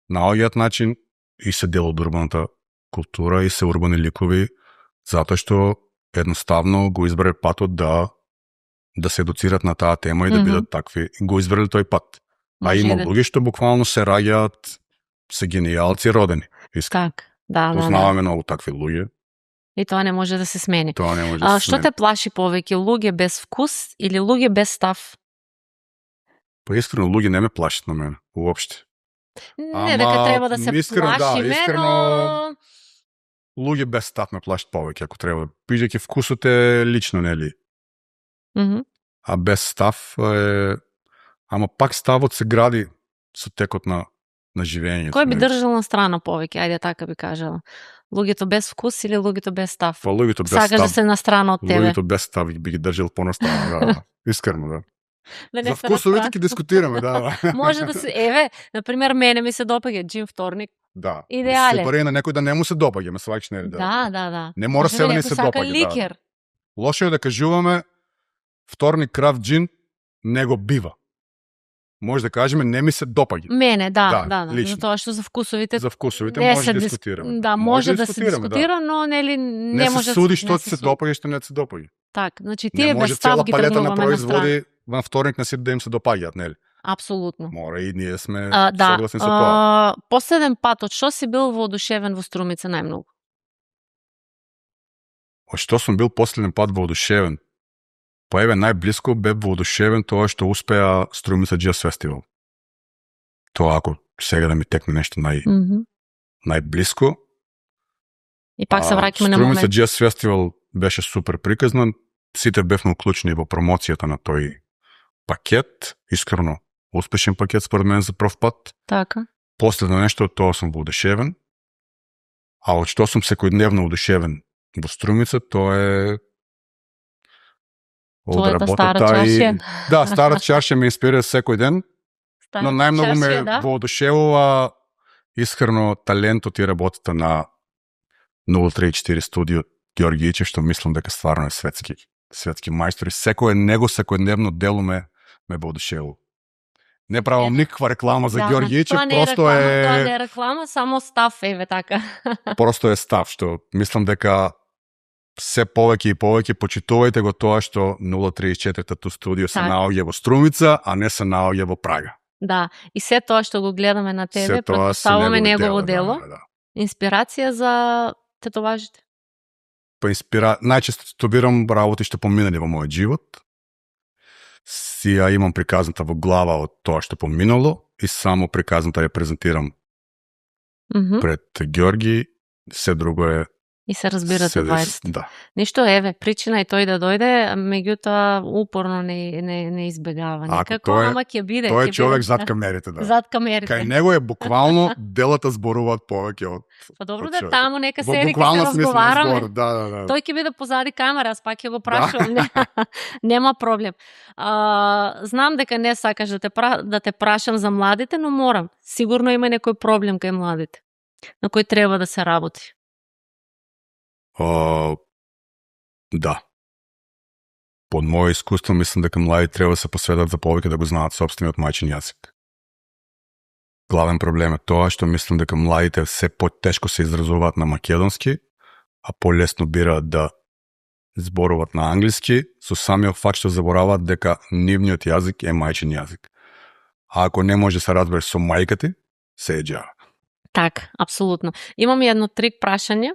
наоѓаат начин и се дел од урбаната култура и се урбани ликови, затоа што едноставно го избрале патот да се едуцираат на таа тема и да бидат такви. Го избрале тој пат. А има луѓе што буквално се раѓаат, се генијалци родени. Так, да. Познаваме многу такви луѓе. И тоа не може да се смени. Што те плаши повеќе, луѓе без вкус или луѓе без став? Па искрено луѓе не ме плашат на мене, уопште. Не дека треба да се плашиме, но луѓе без став ме плашат повеќе, ако треба. Пијајќи вкусот е лично, нели? А без став е... Ама пак ставот се гради со текот на на живењето. Кој би држал на страна повеќе, ајде така би кажала? Луѓето без вкус или луѓето без став? Па луѓето без Сакаш став. да се на страна од тебе. Луѓето без став би ги држал понастрана, да. Искрено, да. Да За вкусовите ќе дискутираме, да. Може да се, еве, например, мене ми се допаѓа джин вторник. Да. Идеален. Супер е на некој да не му се допаѓа, ме сваќаш, не? Да. Не мора се да ни се допаѓа, ликер. Да. Лошо е да кажуваме вторник крафт джин не го бива. Може да кажеме не ми се допаѓа. Мене, да. Лично. Затоа што за вкусовите може да дискутираме. Да, може да се дискутира, но нели не може се суди што се допаѓа и што не се допаѓа. Так, значи тие без став ги тргнуваме на производи во вторник на сите да им се допаѓаат, нели? Апсолутно. Мора и ние сме согласни со тоа. Да. Последен пат од што си бил воодушевен во Струмица најмногу? Од што сум бил последен пат воодушевен? Па еве најблиско бе воодушевен тоа што успеа Струмица Jazz Festival. Тоа ако сега да ми текне нешто најблиско. И пак се враќаме на момент. Струмица Jazz Festival беше супер приказна. Сите бевме уклучени во промоцијата на тој пакет. Искрено успешен пакет според мен за прв пат. Така. Последно нешто од тоа сум воодушевен. А од што сум секојдневно воодушевен во Струмица, тоа е Твојата стара чашја. Да, стара чашја ме инспирира секој ден, но најмногу ме воодушевува искрено талентот и работата на 034 студио Ѓорги Ичев, што мислам дека стварно е светски мајстор и секојдневно дело ме воодушевува. Не правам никаква реклама за Ѓорги Ичев, просто е... Тоа не е реклама, само став, еве така. Просто е став, што мислам дека се повеќе и повеќе почитувајте го тоа што 034-тото студио се наоѓа во Струмица, а не се наоѓа во Прага. Да, и се тоа што го гледаме на тебе, претпоставуваме негово дело. Да. Инспирација за тетоважите. Па најчесто бирам работи што поминали во мојот живот. Си ја имам приказната во глава од тоа што поминало и само приказната ја презентирам пред Ѓорги. Се друго е и се разбирате двајцата. Да. Ништо, еве, причина и тој да дојде, меѓутоа упорно не избегава. Некако, ама ќе биде. Тој е човек зад камерите, да. Зад камерите. Кај него е буквално делата зборуваат повеќе од... Па добро да таму нека седи ќе се разговараме. Да. Тој ќе биде позади камера, аз пак ќе го прашувам. Нема проблем. Знам дека не сакаш да те прашам за младите, но морам. Сигурно има некој проблем кај младите на кој треба да се работи. Да. Под моје искуство мислам дека млади треба да се посветат за повеќе да го знаат сопствениот мајчин јазик. Главен проблем е тоа што мислам дека младите се потешко се изразуваат на македонски, а полесно бираат да зборуваат на англиски, со самиот факт што забораваат дека нивниот јазик е мајчин јазик. А ако не може да се разбереш со мајка ти, се е џава. Так, апсолутно. Имам едно трик прашање.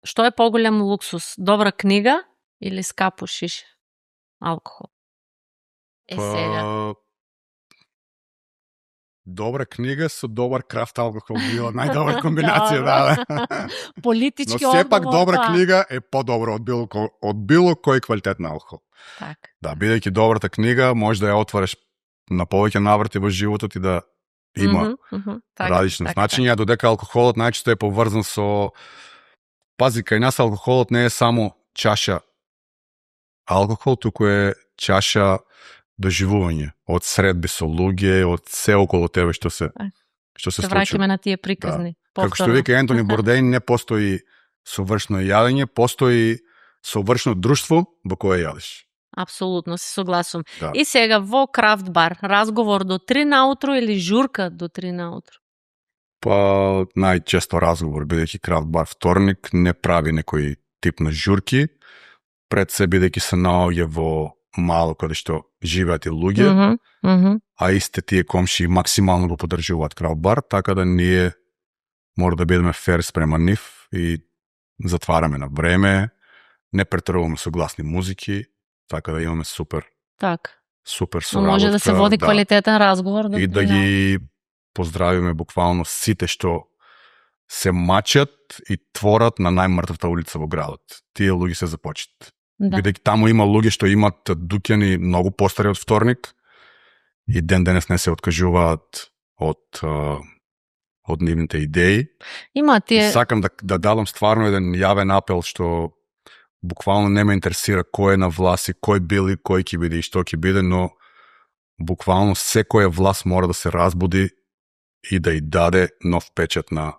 Што е поголем луксус? Добра книга или скапо шише алкохол? Сега. Добра книга со добар крафт алкохол била најдобра комбинација, да. Политички одговор. Но сепак добра книга е подобро од било кој квалитет на алкохол. Так. Да, бидејќи добрата книга може да ја отвориш на повеќе наврати во животот и да има различни значења, додека алкохолот најчесто е поврзан со... Пази, кај нас алкохолот не е само чаша алкохол, туку е чаша доживување, од средби со луѓе, од се околу тебе што се случува. Се враќаме на тие приказни. Да. Како што вика Ентони Бордејн, не постои совршно јадење, постои совршно друштво во кое јадеш. Апсолутно, се согласувам. Да. И сега во крафт бар, разговор до 3 наутро или журка до 3 наутро? Па најчесто разговор, бидејќи крафт бар вторник не прави некој тип на журки, пред се бидејќи се наоѓа во мало каде што живеат и луѓе, а исте тие комши максимално го поддржуваат крафт бар, така да ние мора да бидеме фер спрема нив и затвараме на време, не претруваме со гласни музики, така да имаме супер соработка. Може да се води квалитетен разговор. И да ги поздравиме буквално сите што се мачат и творат на најмртвата улица во градот. Тие луѓе се започнат. Да. Бидејќи таму има луѓе што имат дуќани многу постари од вторник и ден денес не се откажуваат од нивните идеи. И сакам да дадам стварно еден јавен апел што буквално не ме интересира кој е на власт и кој бил и кој ќе биде и што ќе биде, но буквално секоја власт мора да се разбуди и да ја даде нов печат на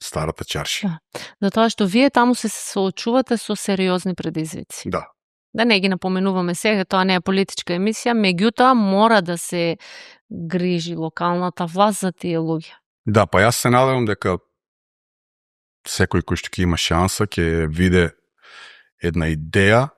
старата чаршија. Затоа што вие таму се соочувате со сериозни предизвици. Да не ги напоменуваме сега, тоа не е политичка емисија, меѓутоа мора да се грижи локалната власт за тие луѓе. Да, па јас се надевам дека секој кој што ќе има шанса ќе виде една идеја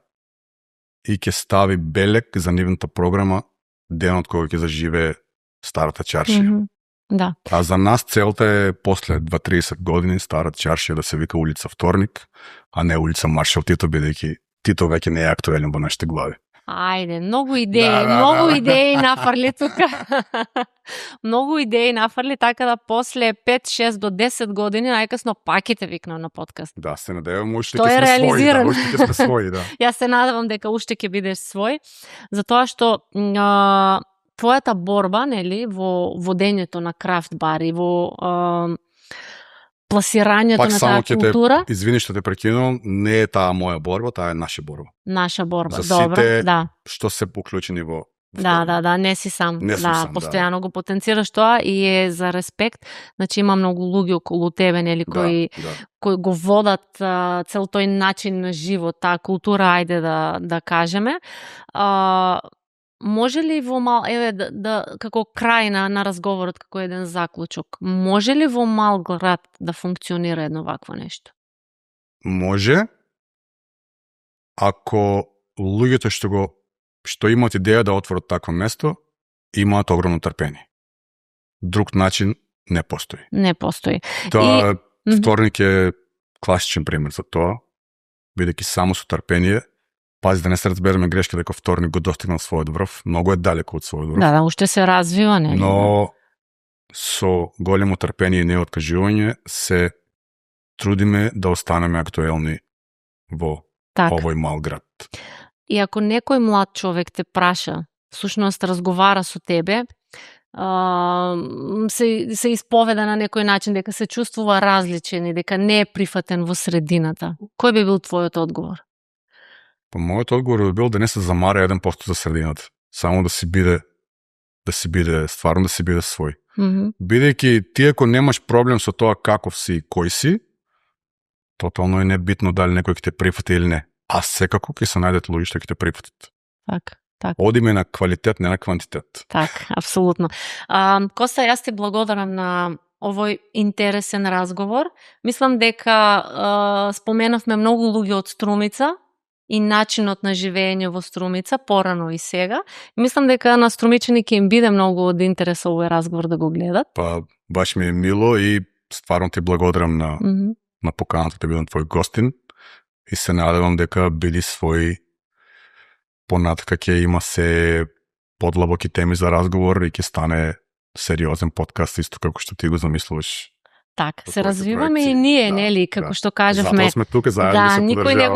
и ќе стави белек за нивната програма денот кога ќе заживее старата чаршија. Да. А за нас целта е после 20-30 години старата чаршија да се вика улица Вторник, а не улица Маршал Тито, бидејќи Тито веќе не е актуелен во нашите глави. Ајде, многу идеи, идеи нафарли тука. Многу идеи нафарли, така да после 5-6 до 10 години најкасно пак ќе те викнам на подкаст. Да, се надевам уште ќе сме своји, да. Јас се надевам дека уште ќе бидеш свој, затоа што твојата борба, нели, во водењето на крафт бари, во пласирањето на таа култура. Извини што те прекинувам, не е таа моја борба, таа е наша борба. Наша борба, за добро, сите да. Што се поклучени во Да, не си сам. Постојано го потенцираш тоа и е за респект. Значи има многу луѓе околу тебе, нели, кои го водат цел тој начин на живот, таа култура, ајде да кажеме. Може ли во како крај на разговорот, како еден заклучок, може ли во мал град да функционира едно вакво нешто? Може, ако луѓето што имаат идеја да отворат такво место, имаат огромно трпение. Друг начин не постои. Не постои. Тоа Вторник е класичен пример за тоа, бидејќи само со трпение. Пази да не се разбереме грешка дека Вторник го достигнал својот врв, многу е далеко од својот врв. Да, уште се развива, нели? Но со големо трпение и неоткажување се трудиме да останеме актуелни во овој мал град. И ако некој млад човек те праша, всушност разговара со тебе, се исповеда на некој начин дека се чувствува различен и дека не е прифатен во средината, кој би бил твојот одговор? Па мојот одговор би бил да не се замара 1% за средината. Само да си биде стварно да си биде свој. Бидејќи ти ако немаш проблем со тоа каков си и кој си, тотално е небитно дали некој ќе те прифати или не. А секако ќе се најдат луѓе што ќе те прифатат. Так. Одиме на квалитет, не на квантитет. Так, апсолутно. Коста, јас ти благодарам на овој интересен разговор. Мислам дека споменавме многу луѓе од Струмица и начинот на живење во Струмица, порано и сега. Мислам дека на струмичани ќе им биде многу од интерес овој разговор да го гледат. Па, баш ми е мило и стварно ти благодарам на поканата да бидам твој гостин и се надевам дека биди свој понатака ќе има се подлабоки теми за разговор и ќе стане сериозен подкаст исто како што ти го замислуваш. Так, се развиваме и ние, нели, како што кажавме. Затоа сме тука заедно се никој не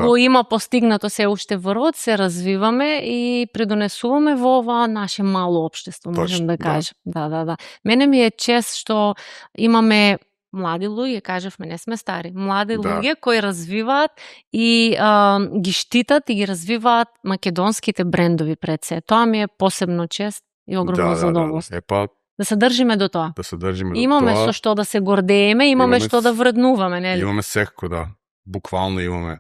го има постигнато се уште врвот, се развиваме и придонесуваме во ова наше мало општество, можем да кажем. Да. Мене ми е чест што имаме млади луѓе, кажавме, не сме стари, млади луѓе кои развиваат и ги штитат и ги развиваат македонските брендови пред се. Тоа ми е посебно чест и огромно задоволство. Да се држиме до тоа. Имаме со што да се гордееме, имаме што да вреднуваме, нели? Имаме секако, да. Буквално имаме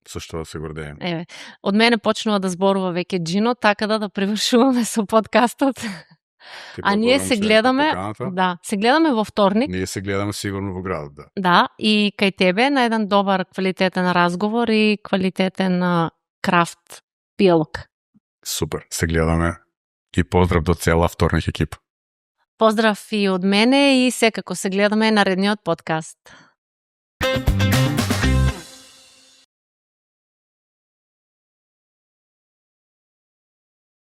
со што да се гордееме. Од мене почнува да зборува веќе Джино, така да привршуваме со подкастот. А ние се гледаме, се гледаме во Вторник. Ние се гледаме сигурно во градот, да. Да, и кај тебе на еден добар квалитетен разговор и квалитетен крафт пиелок. Супер, се гледаме и поздрав до цела Вторник екипа. Поздрав и од мене и секако се гледаме наредниот подкаст.